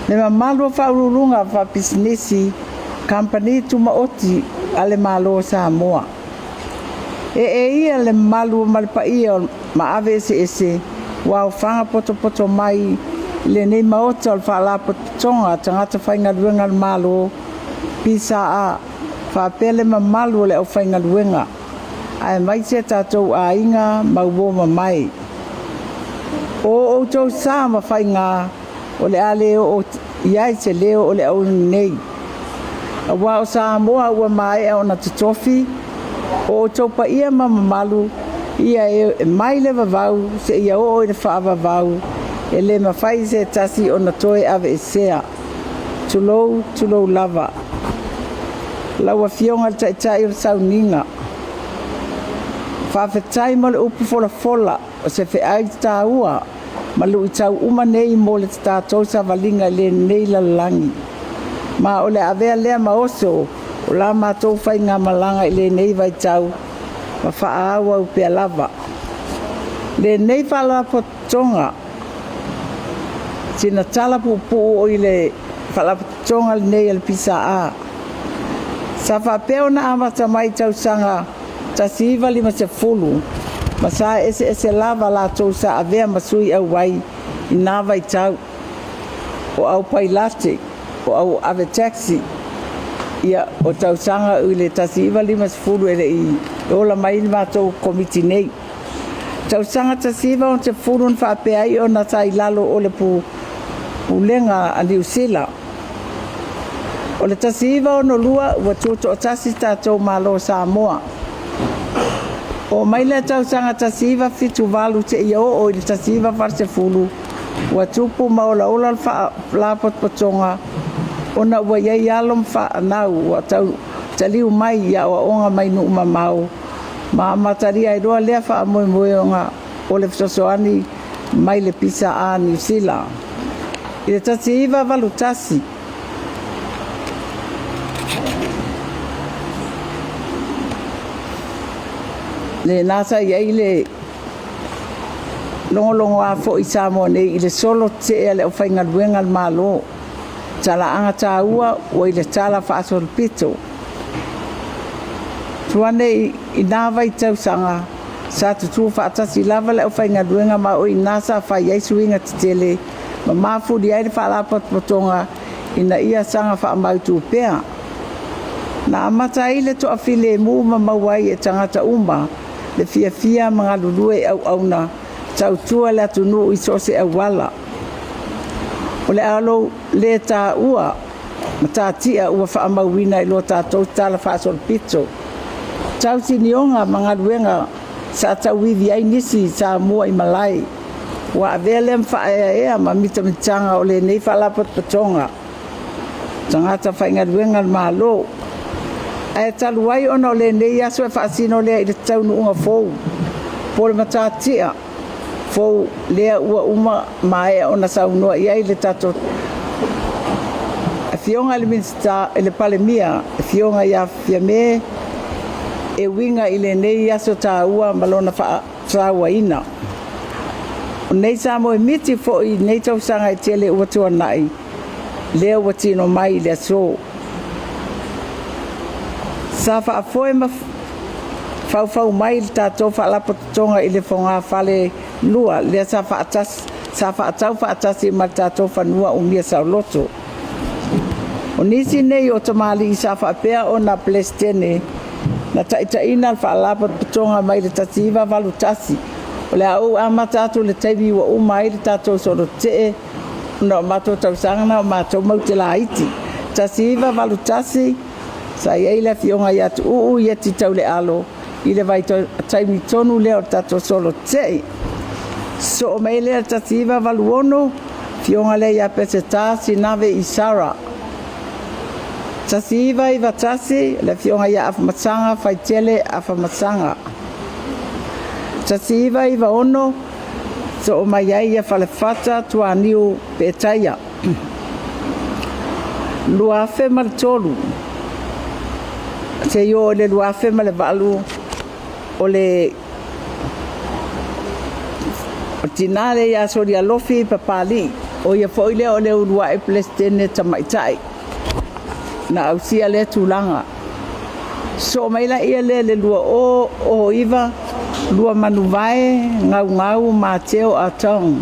Le mamalu o faauluuluga faapisinisi, kamupani tumaoti a le Malo o Samoa. Ee ia le mamalu ma le paia o maave eseese ua aofaga potopoto mai i lenei Maota o le Faalapotopotoga a Tagata Faigaluega a le Malo, PSA, faapea le mamalu o le aufaigaluega, aemaise tatou aiga ma uo mamae. O outou sa ma faiga o le a le oo i ai se leo o le aoina nei. Aua o Samoa ua maea ona totofi, o outou paia ma mamalu ia e mai le vavau seia oo i le faavavau, e le mafai e se tasi ona toe aveesea. Tulou, tulou lava. Lau Afioga i le Taitai o le Sauniga, faafetai mo le upu folafola o se feai taua ma luitau uma nei mo le tatou savaliga i lenei lalolagi. Ma o le avea lea ma oso o la matou faigamalaga i lenei vaitau ma faaauau pea lava. Lenei faalapotopotoga, sina tala puupuu o i le faalapotopotoga lenei a le PSA, sa faapea ona amata mai i tausaga 1950 ma sa eseese lava latou sa avea ma sui auai i nā vaitau, o au pailate, o au ave taxi, ia o tausaga i le 1950 e le i ola mai le matou komiti nei. Tausaga 1960 na faapea ai ona sa i lalo o le Pulega a Niu Sila. O le 1962 ua tutoatasi tatou Malo o Samoa. Oo mai lea tausaga 1978 seia oo i le 1980 ua tupu ma olaola le faalapotopotoga ona ua i ai alo ma fanau ua taliu mai i aoaoga mai nuu mamao ma amatalia ai loa lea faamoemoega o le fesoasoani mai le PSA Niu Sila. I le 1981, lena sa i ai le logologoa foi i Samoa nei i le solo tetee a le aufaigaluega a le Malo. Talaaga taua ua i le tala faasolopito. Tuane i nā vaitausaga, sa tutū faatasi lava le aufaigaluega ma o i ina sa fai ai suiga tetele ma mafuli ai le faalapotopotoga ina ia saga faamautu pea. Na amata ai le toafilemu ma maua ai e tagata uma le fiafia ma galulue i auauna tautua le atunuu i so o se auala. O le a lou lē taua matatia ua faamauina i lo tatou tala faasolopito, tausinioga ma galuega sa tauivi ai nisi Samoa i malae, ua avea lea ma faaeaea ma mitamitaga o lenei faalapotopotoga tagata faigaluega a le Malo. Ae talu ai ona o lenei aso e faasino lea i le taunuuga fou po o le matatia fou lea ua uma maea ona saunoa i ai le tatou Afioga i le Minisita i le Palemia, Afioga ia Fiame, e uiga i lenei aso taua ma lona faatauaina. O nei Samoa miti foi i nei tausaga e tele ua tuanai, lea ua tino mai i le aso. Sa faafoe ma faufau mai le tatou faalapotopotoga i le fogafale lua lea sa faatasi sa faatau faatasi ma le tatou fanua umia saoloto. O nisi nei o tamalii sa faapea ona Peresetene na taitaiina le faalapotopotoga mai le 1981. O le a ou amata atu i le taimi ua uma ai le tatou solotetee ona o matou tausaga na o matou mau te laiti. 1981 sa i ai le afioga ia Tuuu Ieti Taulealo i le vaitaimi tonu lea o le tatou solotetee. Sosoo mai lea i le 1986, afioga lea ia Peseta Sinave Isara. 1991, le afioga ia Afamasaga Faitele Afamasaga. 1996, soo mai ai ia Falefata Tuaniu Petaia. 2003 seia oo i le 2008, o le tinā lea ia Solialofi Papalii, o ia foi lea o le uluai Peresetene tamaitai na ausia lea tulaga. Sosoo mai laia lea i le 2009, Luamanuvae Gaugau Mateo Atong.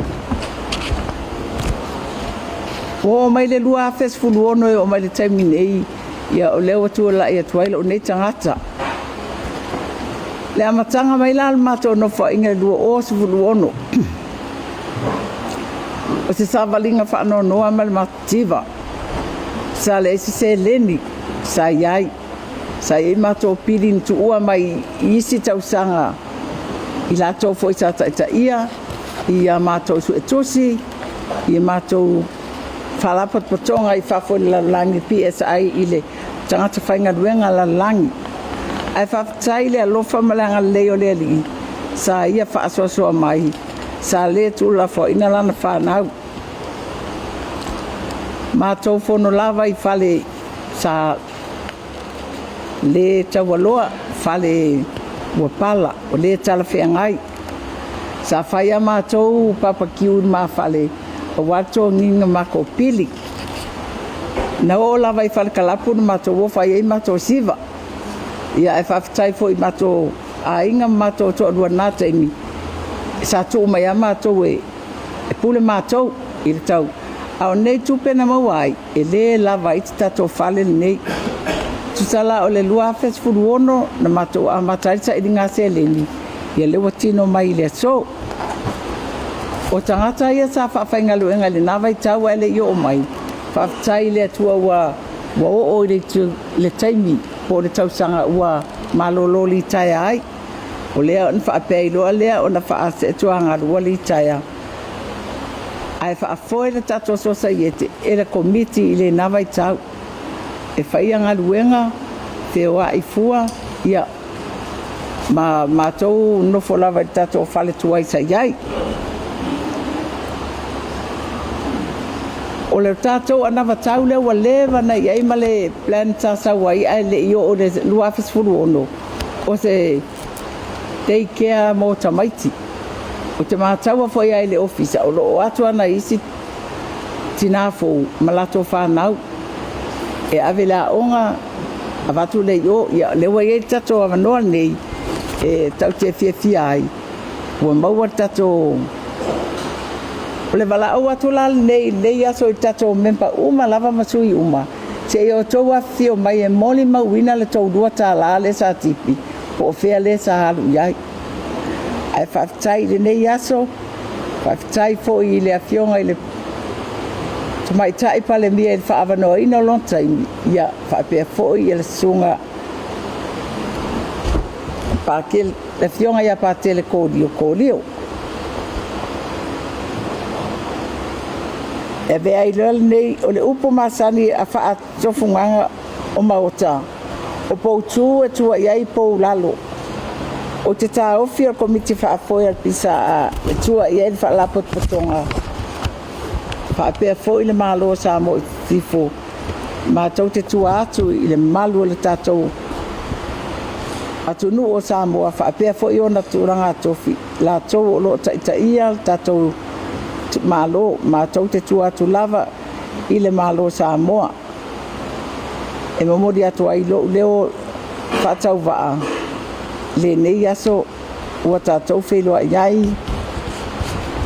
Ua oo mai le 2016 e oo mai le taimi nei, ia o lea ua tulai atu ai lou nei tagata. Le amataga mai la o le matou nofoaiga i le 2016, o se savaliga faanoanoa ma le matitiva. Sa leai se seleni sa i ai. Sa i ai matou pili na tuua mai i isi tausaga i latou foi sa taitaia i a matou suetusi, i a matou faalapotopotoga i fafo i le lalolagi, PSI i le tagata faigaluega lalolagi. Ae faafetai i le alofa ma le agalelei o le Alii sa ia faasoasoa mai, sa le tuulafoaiina lana fanau. Matou fono lava i fale sa le taualoa, fale ua pala, ua le talafeagai. Sa fai a matou papakiu i le ma fale aua le togiga matou pili. Na oo lava i fale kalapu na matou ofa ai ai matou siva. Ia ae faafetai foi i matou aiga ma matou toalua i lena taimi, sa tuu mai lava matou e pule matou i le tau. A o nei tupe na maua ai, e le lava ai te tatou fale lenei. Tusa la o le 2016 na matou amata ai le sailiga seleni, ia lea ua tino mai i le aso. O tagata ia sa faafaigaluega i lena vaitau ae le i oo mai, faafetai i le Atua ua ua oo i le, le taimi po o le tausaga ua malolo litaea ai. O lea ona faapea ai loa lea ona faaseetuagalu ua litaea ae faafoe le tatou sosaiete e le Komiti i lena vaitau e faia galuega feoai fua ia ma matou nofo lava i le tatou fale tuai sa i ai. O le tatou anavatau lea ua leva ona i ai ma le plan sa sau ai ae le i oo i le 2016, o se day care mo tamaiti. Ou te mataua foi ai i le ofisa o lo o atu ana isi tinā fou ma latou fanau e ave i le aoga. avatu lea i o. Ia, lea ua i ai le tatou avanoa lenei e tatou te fiafia ai, ua maua le tatou. O le valaau atu la lenei i lenei aso i tatou memba uma lava ma sui uma, se i outou afifio mai e molimauina le tou $2 lea sa tipi, po o fea lea sa alu i ai. Ae faafetai i lenei aso, faafetai foi i le Afioga i le Tamaitai Palemia i le faaavanoaina o lona taimi, ia faapea foi le Susuga Patele, le Afioga ia Patele Kolia Kolia. E avea ai loa lenei o le upu masani a faatofugaga o Maota, o poutū e tua i ai pou lalo. Ou te taofi o le Komiti Faafoe a le PSA e tua i ai le Faalapotopotoga faapea foi le Malo o Samoa i Sisifo, matou te tua atu i le malu o le tatou atunuu o Samoa faapea foi ona tulaga tofi, latou o lo o taitaia le tatou Malo, matou te tua atu lava i le Malo o Samoa. E momoli atu ai lou leo faatauvaa lenei aso ua tatou feiloai ai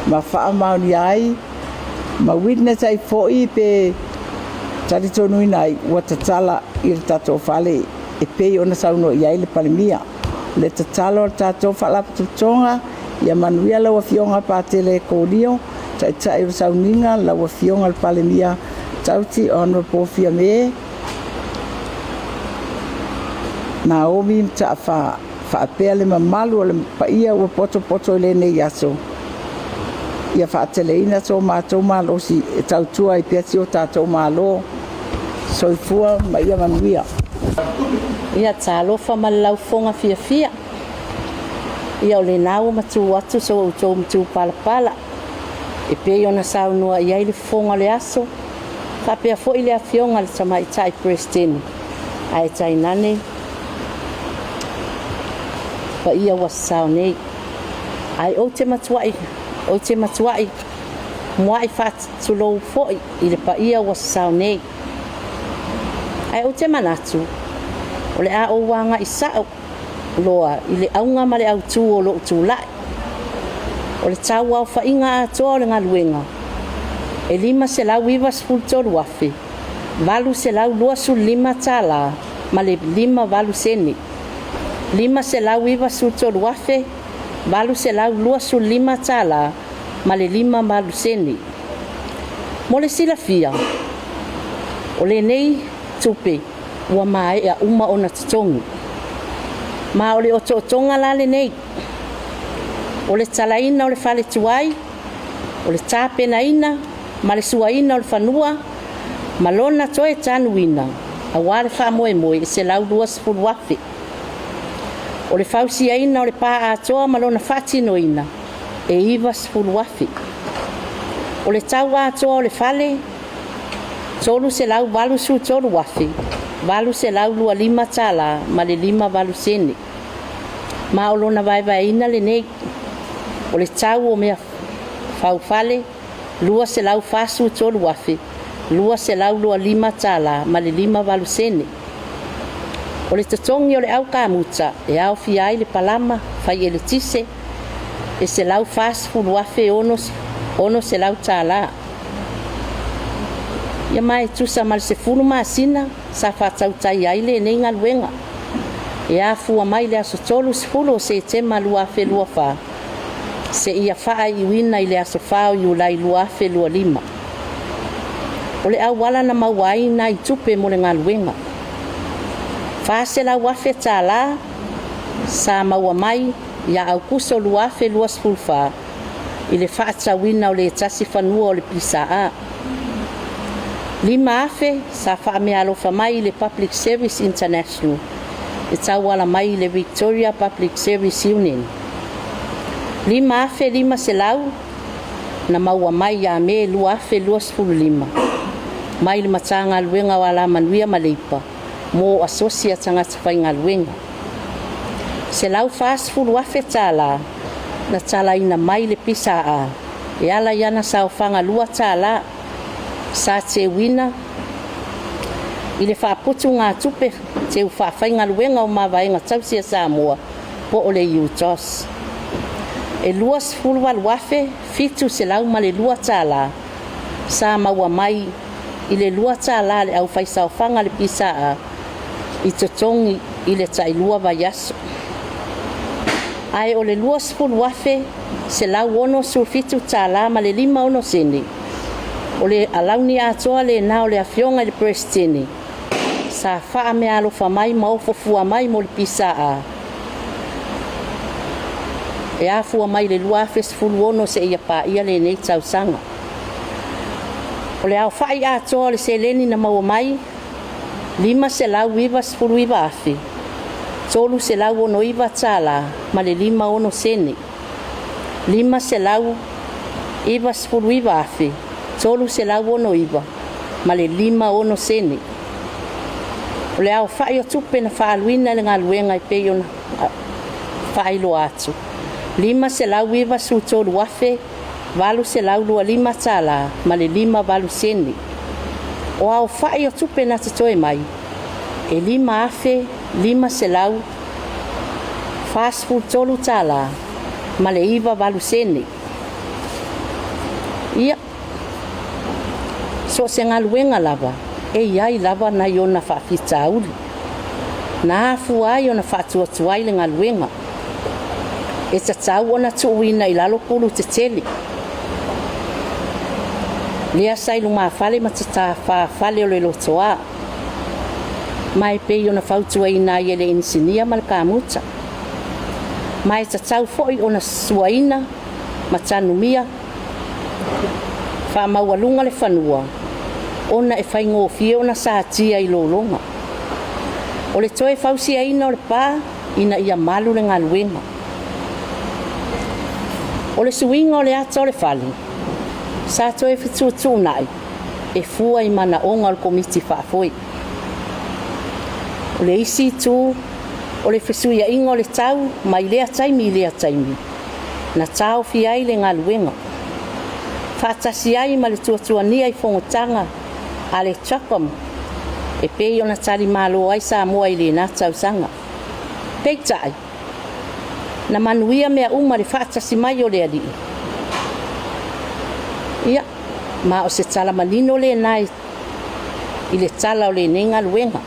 ma faamaonia ai ma witness ai foi pe talitonuina ai ua tatala i le tatou fale e pei ona saunoa i ai le Palemia. O le tatalo a le tatou Faalapotopotoga, ia manuia lau Afioga Patele Kolia, Taitai o le Sauniga, lau Afioga le Palemia Tauti Honourable Fiame Naomi Mataafa, faapea le mamalu o le paia ua potopoto i lenei aso, ia faateleina so matou malosi e tautua ai pea si o tatou Malo. Soifua ma ia manuia. Ia talofa ma le laufoga fiafia. Ia o lena ua matuu atu so outou matupalapala e pei ona saunoa i ai le fofoga o le aso, faapea foi le Afioga i le Tamaitai Peresetene, ae tainane paia ua sasao nei. Ae ou te matuai, ou te matuai muai faatulou foi i le paia ua sasao nei. Ae ou te manatu, o le a ou agai sao loa i le auga ma le autū o lou tulai. O le tauaofaiga atoa o le galuega, e $593,825 ma le 58 sene. $593,825 ma le 58 sene. Mo le silafia, o lenei tupe ua maea uma ona totogi. Ma o le otootoga la lenei, o le talaina o le fale tuai, o le tapenaina ma le suaina o le fanua ma lona toe tanuina aua le faamoemoe e $120,000. O le fausiaina o le pā atoa ma lona faatinoina e $90,000. O le tau atoa o le fale, $383,825 ma le 58 sene. Ma o lona vaevaeina lenei, o le tau o mea faufale, $243,225 ma le 58 sene. O le totogi o le au kamuta e aofia ai le palama fai eletise e $140,600. Ia ma e tusa ma le 10 masina sa faatautai ai lenei galuega e afua mai le aso 30 o Setema 2024 seia faaiuina i le aso 4 o Iulai 2025. O le auala na maua ai nai tupe mo le galuega, $400,000 sa maua mai ia Aukuso 2024 i le faatauina o le tasi fanua o le PSA. 5,000 sa faameaalofa mai i le Public Service International e tauala mai i le Victoria Public Service Union. 5,500 na maua mai ia Me 2025 mai le Matagaluega o Alamanuia ma Leipa mo asosi a tagata faigaluega. $140,000 na talaina mai le PSA e ala i ana saofaga $2 sa teuina. I le faaputugatupe teu faafaigaluega o mavaega tausi a Samoa po o le UTOS. E $28,702 tala sa maua mai i le $2 a le aufaisaofaga a le PSA i totogi i le tailua vaiaso. Ae o le $20,167 ma le 56 sene, o le alauni atoa lena o le Afioga i le Peresetene sa faameaalofa mai ma ofo fua mai mo le PSA e afua mai i le 2016 seia paia lenei tausaga. O le aofai atoa o le seleni na maua mai, $599,369 tala ma le 56 sene. $599,369 ma le 56 sene. O le aofai o tupe na faaaluina i le galuega e pei ona faailoa atu, $593,825 tala ma le 58 sene. O aofai o tupe na totoe mai, e $5,543 tala ma le 98 sene. Ia, so o se galuega lava, e i ai lava nai ona faafitauli na afua ai ona faatuatuai le galuega. E tatau ona tuuina i lalo pulu tetele lea sa i lumafale ma tatafafale o le lotoa, ma e pei ona fautuaina ai e le inisinia ma le kamuta. Ma e tatau foi ona suaina ma tanumia faamaualuga le fanua ona e faigofie ona satia i lologa. O le toe fausiaina o le pa ina ia malu le galuega. O le suiga o le ata o le fale sa toe fetuutuunai e fua i manaoga o le Komiti Faafoe. O le isi itu, o le fesuiaiga o le tau mai lea taimi i lea taimi, na taofia ai le galuega, faatasi ai ma le tuatuania i fonotaga a le CHOGM e pei ona talimalo ai Samoa i lena tausaga. Peitai, na manuia mea uma i le faatasi mai o le Alii. Ia, ma o se tala manino lena i le tala o lenei galuega.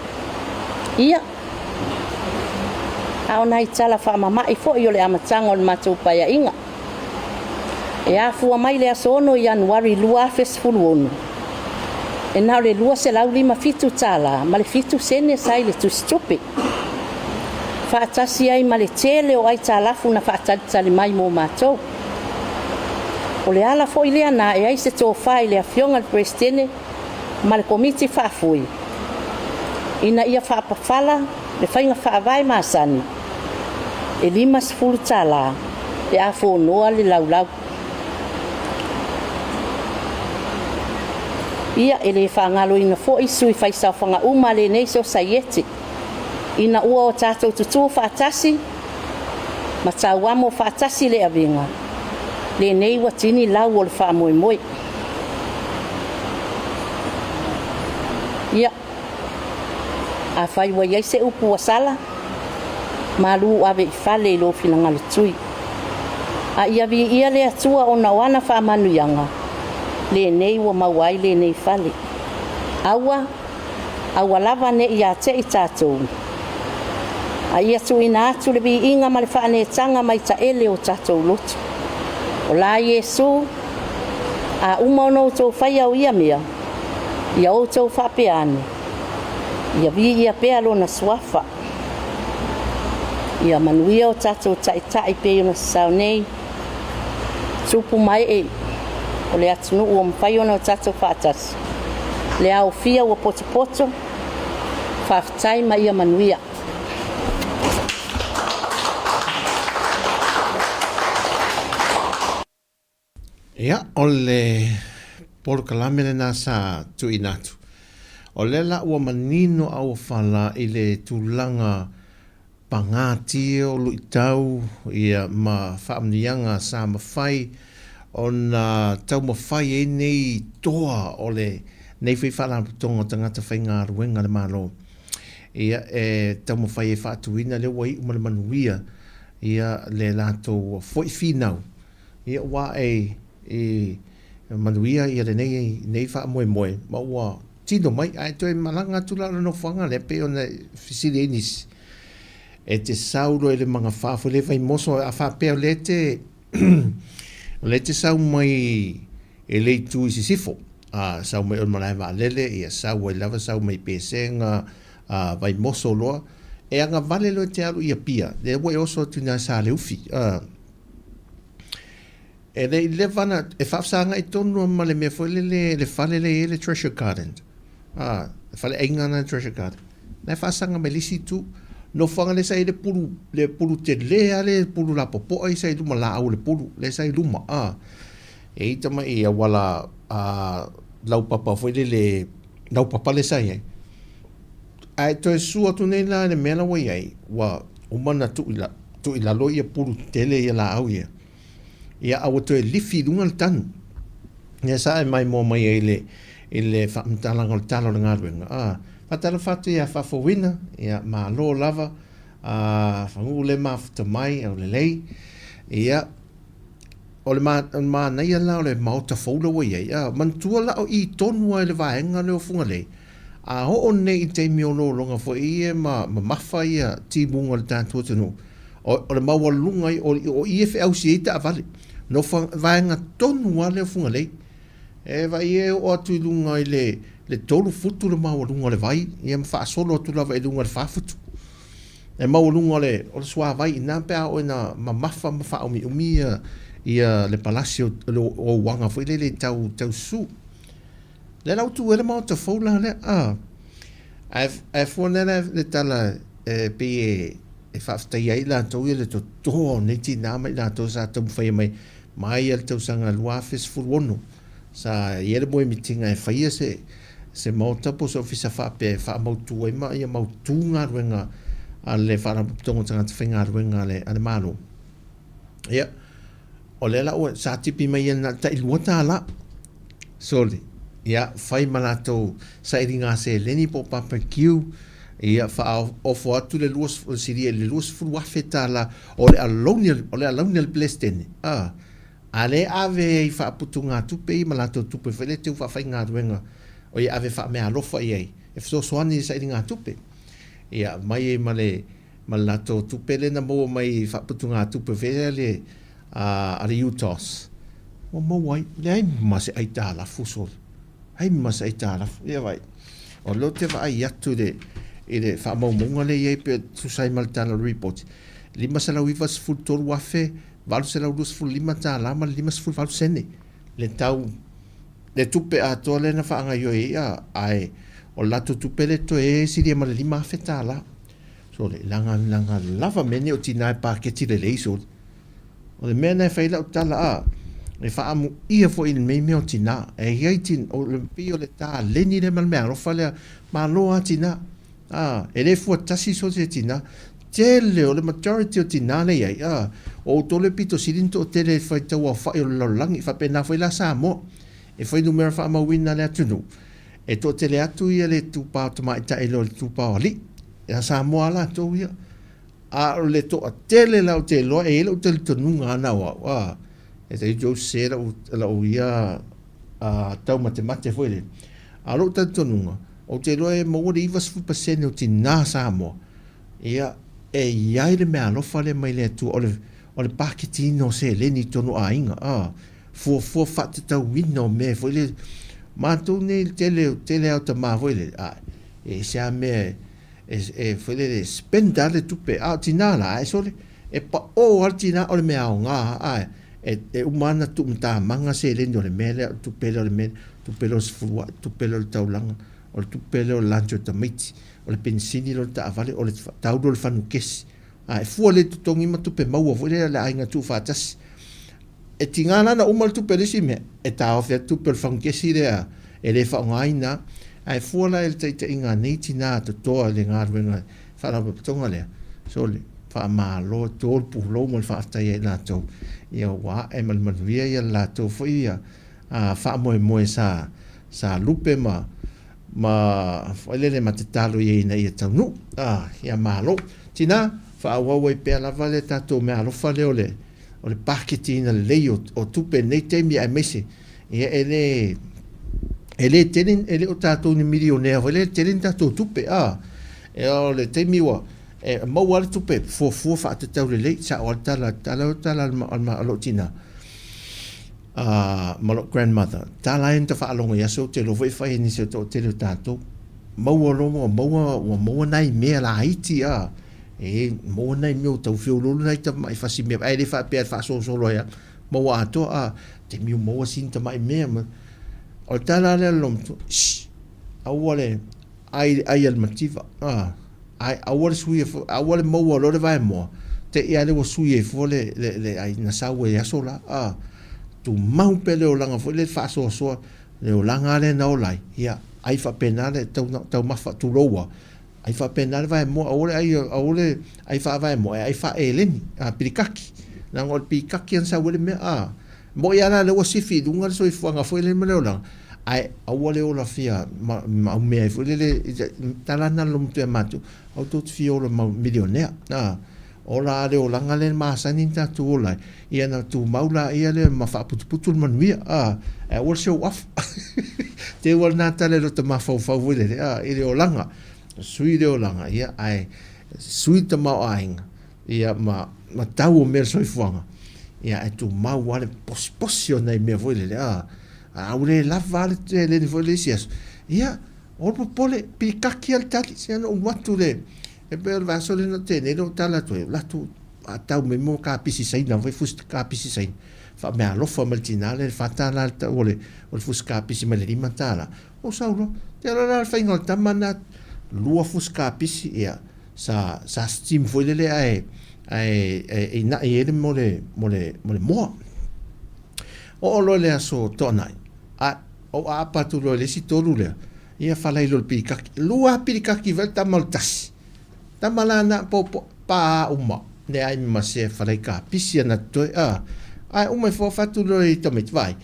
Ia, a o nai tala faamama'i foi o le amataga o le matou Paeaiga. E afua mai le aso 6 Ianuari 2016, e na o le $257 tala ma le 7 sene sa i le tusitupe, faatasi ai ma le tele o aitalafu na faatalitali mai mo matou. O le ala foi lea na ae ai se tofa i le Afioga i le Peresetene ma le Komiti Faafoe ina ia faapafala le faiga faavae masani e $50 pe a fonoa le laulau. Ia, e le faagaloina foi sui faisaofaga uma a lenei sosaiete ina ua o tatou tutū faatasi ma tauamo faatasi le avega, lenei ua tini lau o le faamoemoe. Ia, afai ua i ai se upu ua sala, malu ave i fale i lou finagalo tui. A ia viia le Atua ona o ana faamanuiaga, lenei ua maua ai lenei fale. Aua, aua lava ne i ia te i tatou, a ia tuuina atu le viiga ma le faaneetaga mai taele o tatou loto. O la Iesu, a uma ona outou faia o ia mea, ia outou faapea ane, Ia viia pea Lona Suafa. Ia manuia o tatou taitai pei ona sasao nei, tupu ma ee o le atunuu ua mafai ona o tatou faatasi. Le aofia ua potopoto, faafetai ma ia manuia. Ia, o le polokalame lena sa tuuina atu. O lea la ua manino a ua fala i le tulaga pagatia o luitau ia ma faamanuiaga sa mafai ona taumafai ai nei toa o le Nei foi Faalapotopotoga o Tagata Faigaluega a le Malo, ia, e taumafai e faatuina lea ua iu ma le manuia ia le latou foi finau, ia ua ae i manuia ia lenei nei faamoemoe ma ua tino mai. Ae toe malaga atu la o le nofoaga lea pei ona fesili ai nisi, e te sau loa i le magafa foi lea i Vaimoso a faapea o lea e te o lea e te sau mai e le itu i sisifo, a sau mai o le malae vaalele, ia sau ai lava sau mai Pesega, a Vaimoso loa, e agavale loa e te alu i Apia, lea ua e oso atu i ina i Saleufi, a e le i leva ona, e faafesagai tonu lava ma le mea foi lele, le fale lea e i ai le Treasure Garden, a, le faleaiga lena Treasure Garden, la e faasaga mai le isi itu. Nofoaga lea sa i ai le pulu, le pulu tele lava le pulu lapopoa ia sa i luma, laau o le pulu lea sa i luma, a. E i ai tamai auala laupapa foi lele, laupapa lea sa i ai. Ae toe susu atu nei la i le mea la ua i ai, ua uma ona tuu i lalo ia pulu tetele ia laau ia, ia a ua toe lifi i luga le tanu. Ia sa e maimoa mai ai i i le faamatalaga o le Tala o le Galuega. A, faatalofa atu ia Faafouina, ia malo lava, a, Faguu le mafuta mai, aulelei. Ia, O le manaia la o le maota fou lea ua i ai, a, manatua la o i tonu lava i le vaega lea o Fugalei, a oo nei i taimi o lologa foi ia ma mamafa ia timuga o le tatou atunuu, o le maualuga ia, o i e feausi ai taavale. Nofo vaega tonu lava lea o Fugalei. E vaai e oo atu i luga i le 3 futu le maualuga o le vai, ia ma faasolo atu lava i luga i le 4 futu. E maualuga o le o le suavai i ina pe a oo ina mamafa ma faaumiumi ia ia le palasi o le ouaga foi lele i tau tau susu. Lea la ua tu ai le maota fou la lea a ae ae fua lea la le tala e pei e e faafetaia ai latou ia le totoa o nei tinā ma i latou sa taumafai mai mai ia le tausaga 2016 Sa i ai le moemitiga e faia se se maota po o se ofisa faapea e faamautu ai ma ia mautu galuega a le Faalapotopotoga o Tagata Faigaluega a le a le Malo. Ia, o lea la ua sa tipi mai ai na o le tai $2. Sole, ia, fai ma latou sailiga seleni po o barbecue, ia faaofo atu le 20, silia i le $20,000 o le alauni o le alauni a le Peresetene, a A lea e ave ai faaputugatupe ia ma latou tupe foi lea e teu faafaigaluega o ia ave faameaalofa i ai e fesoasoani i le sailigatupe. Ia aumai ai ma le ma le latou tupe lea na maua mai i faaputugatupe foi lea a le a le UTOS ua maua ai. Leai ma se aitalafu sole. Leai ma se aitalafu. Ia vaai. O lea ou te vaai atu i le i le faamaumauga lea e i ai pe tusa ai ma le tala o le report, $593,000 $825 ma le 58 sene le tau le tupe atoa lea na faagaoioi ai a ae o le latou tupe lea toe silia ma le $5,000. Sole, leaga leaga lava mea nei o tina e paketi lelei sole. O le mea lena e fai ai lau tala a e faaamuia foi i lenei mea o tina. E i ai tina, o le pei o le taleni lea ma le meaalofa lea, malo lava tina. A, e le fua tasi so se tina. Tele o le majority o tina lea i ai, a, o outou le pito sili ona toatele e fai tauaofa'i o le lalolagi. Faapena foi la Samoa, e fuainumera faamauina a le atunuu, e toatele atu ia le itupa o tamaitai i lo le itupa o alii. Ia Samoa lava latou ia. A o le toatele la ou te iloa, e i ai lou talitonuga lava na o au, a, e taiti ou sese lau, lau ia a, taumatemate foi lele. A o lou talitonuga, ou te iloa e maua le 90% o tinā Samoa, ia, e i ai le meaalofa lea mai le Atua, o le, o le paketiina o seleni i totonu o aiga, a, fuafua faatatauina o mea foi lele. Matou nei i le tele, tele lava o tama foi lele, a, e ese lava mea e, e, e foi lele, e spend lava le tupe, a o tinā la, ae sole, e pao lava le tinā, o le mea aoga lava, ae, e, e uma lava ona tuumatamaga seleni o le mea lea, o le tupe lea o le mea lea. tupe lea o le sefuluai, tupe lea o le taulaga, o le tupe lea o le lunch o tamaiti, o le penisini lea o le taavale, o le taulu o le fanukesi. A e fua lea i totogi ma tupe maua foi lea a le aiga tuufaatasi. E tiga la ona uma le tupe o le isi mea, e taofi atu tupe o le fanukesi lea e le faaaogaina. Ae fua la i le taitaiga a nei tina totoa i le galuega faalapotopotoga lea, sole, faamalo, to le pulou ma le faafetai ia i latou, ia ua ae ma le manuia ia le latou foi ia, faamoemoe sa sa lupe ma ma foi lele ma tatalo i ai ina ia taunuu. A, ia malo. Tina, faaauau ai pea lava le tatou meaalofa lea o le o le paketiina lelei o, o tupe i lenei taimi aemaise ia e le e le tele e le o tatou ni milionea foi lele tele ni tatou tupe a e o le taimi ua e maua le tupe fuafua faatatau lelei sao lava le tala tala tala a lou tina ma lou grandmother tala ai na faalogo i aso ou te iloa foi e fai e nisi o toatele o tatou maua loa ua maua ua maua nai mea laiti a e maua nai mea ua tau feoloolo nai tamai fasi mea ae le faapea e faasolosolo ai lava maua atoa a taimi ua maua sina tamai mea ma o le tala lea a le loomatua shh aua le ai le ai a le mativa a Ae aua le sui aua le maua loa le vaemoa, te i lava lea ua sui ai fua le, le, le ai na sau ai aso la. A, tumau pea le olaga foi lea faasoasoa, le olaga lava lea na ola ai, ia, ai faapena le tau, taumafa, tulou lava, ai faapena le vaemoa, aua le ai, aua le ai faavaemoa, ae ai faaeleni, a, pilikaki. Leaga o le pilikaki lava na sau ai le mea, a. Mo'i lava la lea ua sifi i luga le soifuaga foi lea ma le olaga, ae aua le ola fia maumea ai foi lele, tala lena a le lomotu ia matou, aua tou te fia ola milionea. A, ola lava le olaga lea e masani ona tatou ola ai, ia ona tumau laia lea ma faaputuputu le manuia, a, ae aua le show off. Teu lava lena tala i lota mafaufau foi lele, a, i le olaga, sui le olaga, ia, ae sui le tamaoaiga, Ia, ma, ma tau o mea o le soifuaga, ia, ae tumau lava le posiposi o nai mea foi lele, a, a ua le lava lava le seleni foi le isi aso, ia, aua le popole, pilikaki lava le tali, se na ou atu le, e pei o le vaiaso lea na tea nei na ou tala atu ai, o latou tau mai mo kapisi Saina foi, fusi kapisi Saina, faameaalofa mai le tina lea i le $4 le tau o le, o le fusi kapisi mai le $5, ou sau loa, te iloa la le faiga o le tama lena, lua fusi kapisi, ia, sa sa steam foi lele ae ae e ina'i ai le mo le mo le mo le moa. Oo loa i le aso Toanai, a ou aapa atu loa i le isi tolu lea, ia falai loa i le pilikaki. Lua pilikaki foi le tama o le tasi. Tama la na po po pa uma, leai ma se falai kapisi ana totoe a. Ae uma ifo fatu loa i tamaiti, vaai,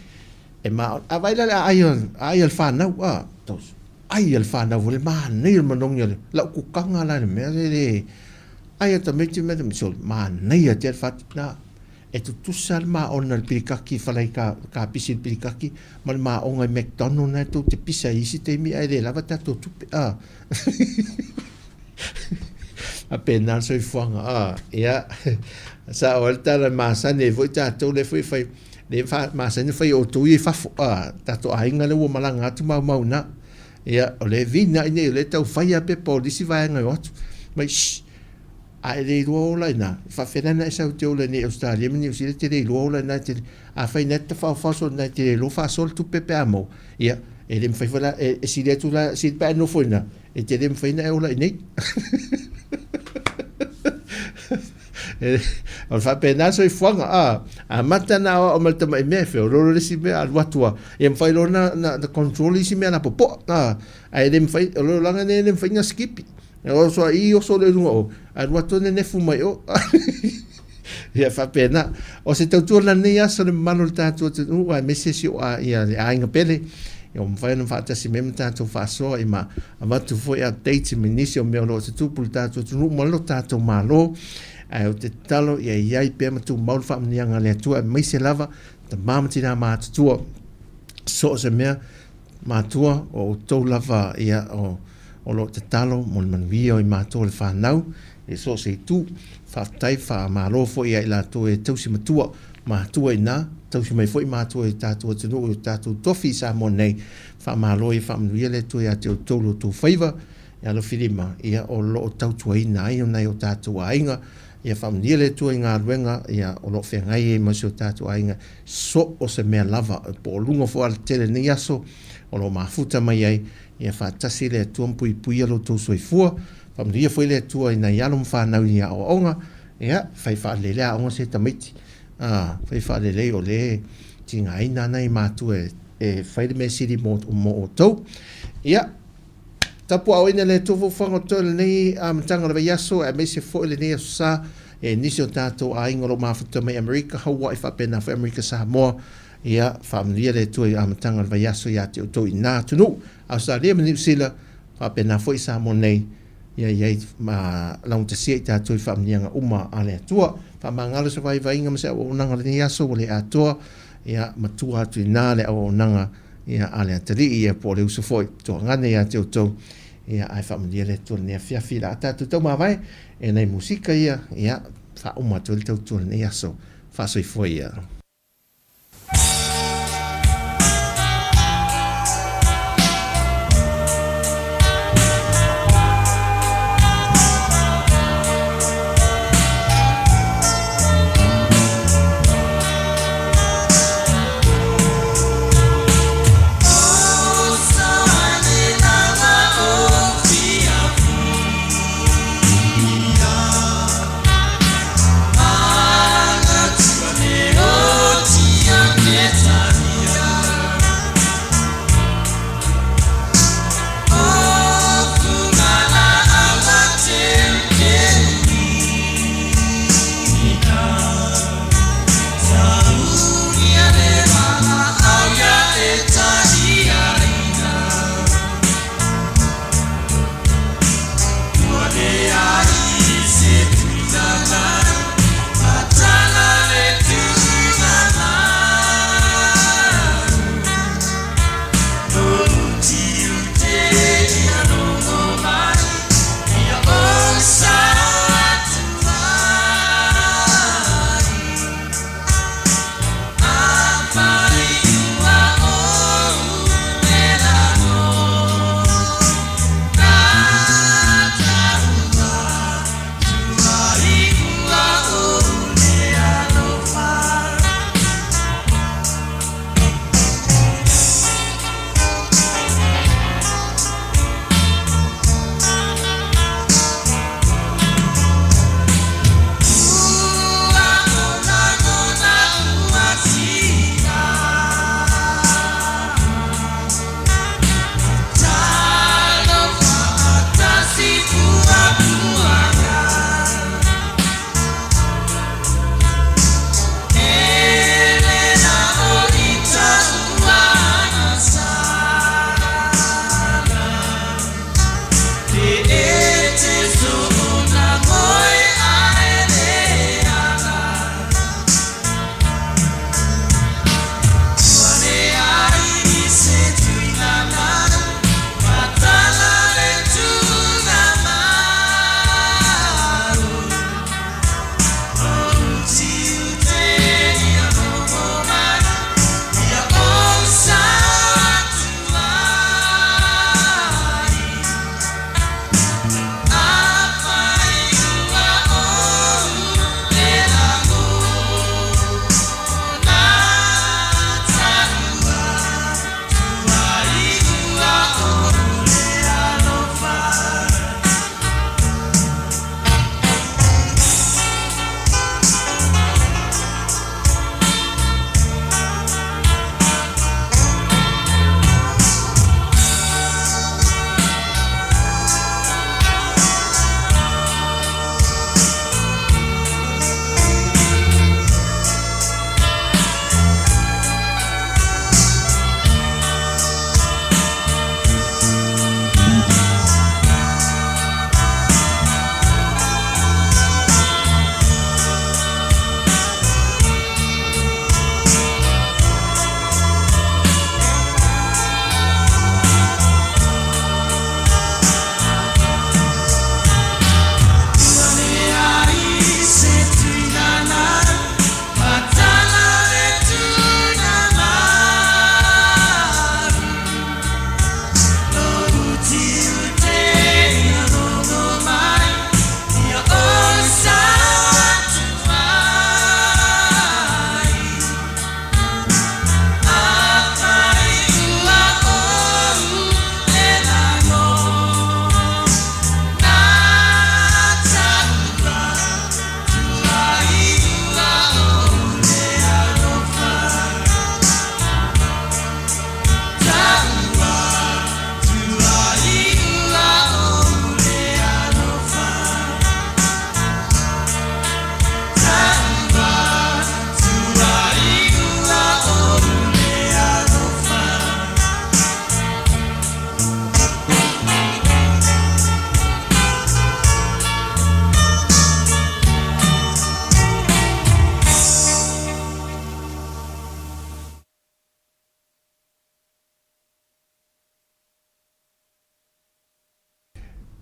e ma a vaai la le aai o aai a le fanau a, tausi. Ai a le fanau foi le manaia o le manogi o le lau kukaga la le mea le le ai a tamaiti me tamaiti sole manaia tele fatu na e tutusa le maona le pilikaki falai ka ka pisi le pilikaki ma le maonga i McDonald na tou te pisa i isi taimi ae le lava tatou tupe a faapena le soifuaga a ia sao ai le tala masani ai foi tatou lea foi fai le masani fai outou ia i fafo a tatou aiga lea ua malaga atu maumau ina ia o le vina ina o le tau fai a pepa o lisi vaega e o atu mai shh a e le iloa ola ina faafena na e sau te ola nei Australia ma New Zealand te le iloa ola ina te a fai na te faofao so na te le iloa faasoa le tupe pe a maua ia e le mafai foi la e sili atu la sili pe a nofo ina e te le mafai na e ola i nei O le faapena le soifuaga, a amata ona aoao mai le tamai mea e feoloolo le isi mea alu atu a ia mafai loa ona na control isi mea lapopoa, a ae le mafai o le olaga lenei e le mafai ona sikipi. E oso a i oso loa i luga o, ae alu atu nenefu mai o. Ia faapena. O se tautua lenei aso le mamalu o le tatou atunuu aemaise si o a ia le aiga pele. Ia ua mafai ona faatasi mai ma tatou faasoa i ma avatu foi updates ma nisi o mea o lo o tutupu i le tatou atunuu ma lo tatou Malo. Ae ou te tatalo ia i ai pea ma tumau le faamanuiaga a le Atua aemaise lava tama ma tina matutua so o se mea matua o outou lava ia o o lo o tatalo mo le manuia o i matou le fanau i so o se itu. Faafetai faamalo foi ia i latou e tausi matua matua ina tausi mai foi matua i tatou atunuu i o tatou tofi i Samoa nei. Faamalo ia faamanuia le Atua ia te outou lo outou faiva e alofilima ia o lo o tautuaina ai o nai o tatou aiga. Ia faamanuia le Atua i galuega ia o lo o feagai ai ma si o tatou aiga so o se mea lava po o luga foi o alatele i lenei aso o lo o mafuta mai ai. Ia faatasi le Atua ma puipuia lo outou soifua. Faamanuia foi le Atua i nai alo ma fanau i aoaoga. Ia, fai faalelei le aoga se tamaiti. A, fai faalelei o lea e tigaina ana i matua e, e fai le mea sili mo, mo outou. Ia, tapuaaoina le Atua fuafuaga o totoe lenei amataga o le vaiaso, aemaise foi lenei aso sa, e nisi o tatou aiga o lo o mafuta mai Amerika, Hawaii faapena foi Amerika Samoa. Ia, faamanuia le Atua i amataga o le vaiaso ia te outou i na atunuu, Ausetalia ma Niu Sila, faapena foi Samoa nei, ia i ai ma laugatasia i tatou i faamanuiaga uma a le Atua. Faamagalo se vaivaiga ma se auaunaga o lenei aso ua le atoa, ia matua atu i ina le auaunaga ia a le atalii ia po o le uso foi toagane ia te outou, ia ae faamanuia le Atua i lenei afiafi. La tatou taumavae e nai musika ia, ia faauma atu ai le tautua i lenei aso. Faasoifua ia.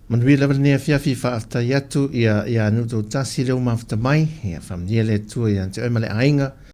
Manuia lava lenei afiafi, faafetai atu ia ia Nuutautasi le ua mafuta mai, ia faamanuia le Atua ia te oe ma le aiga.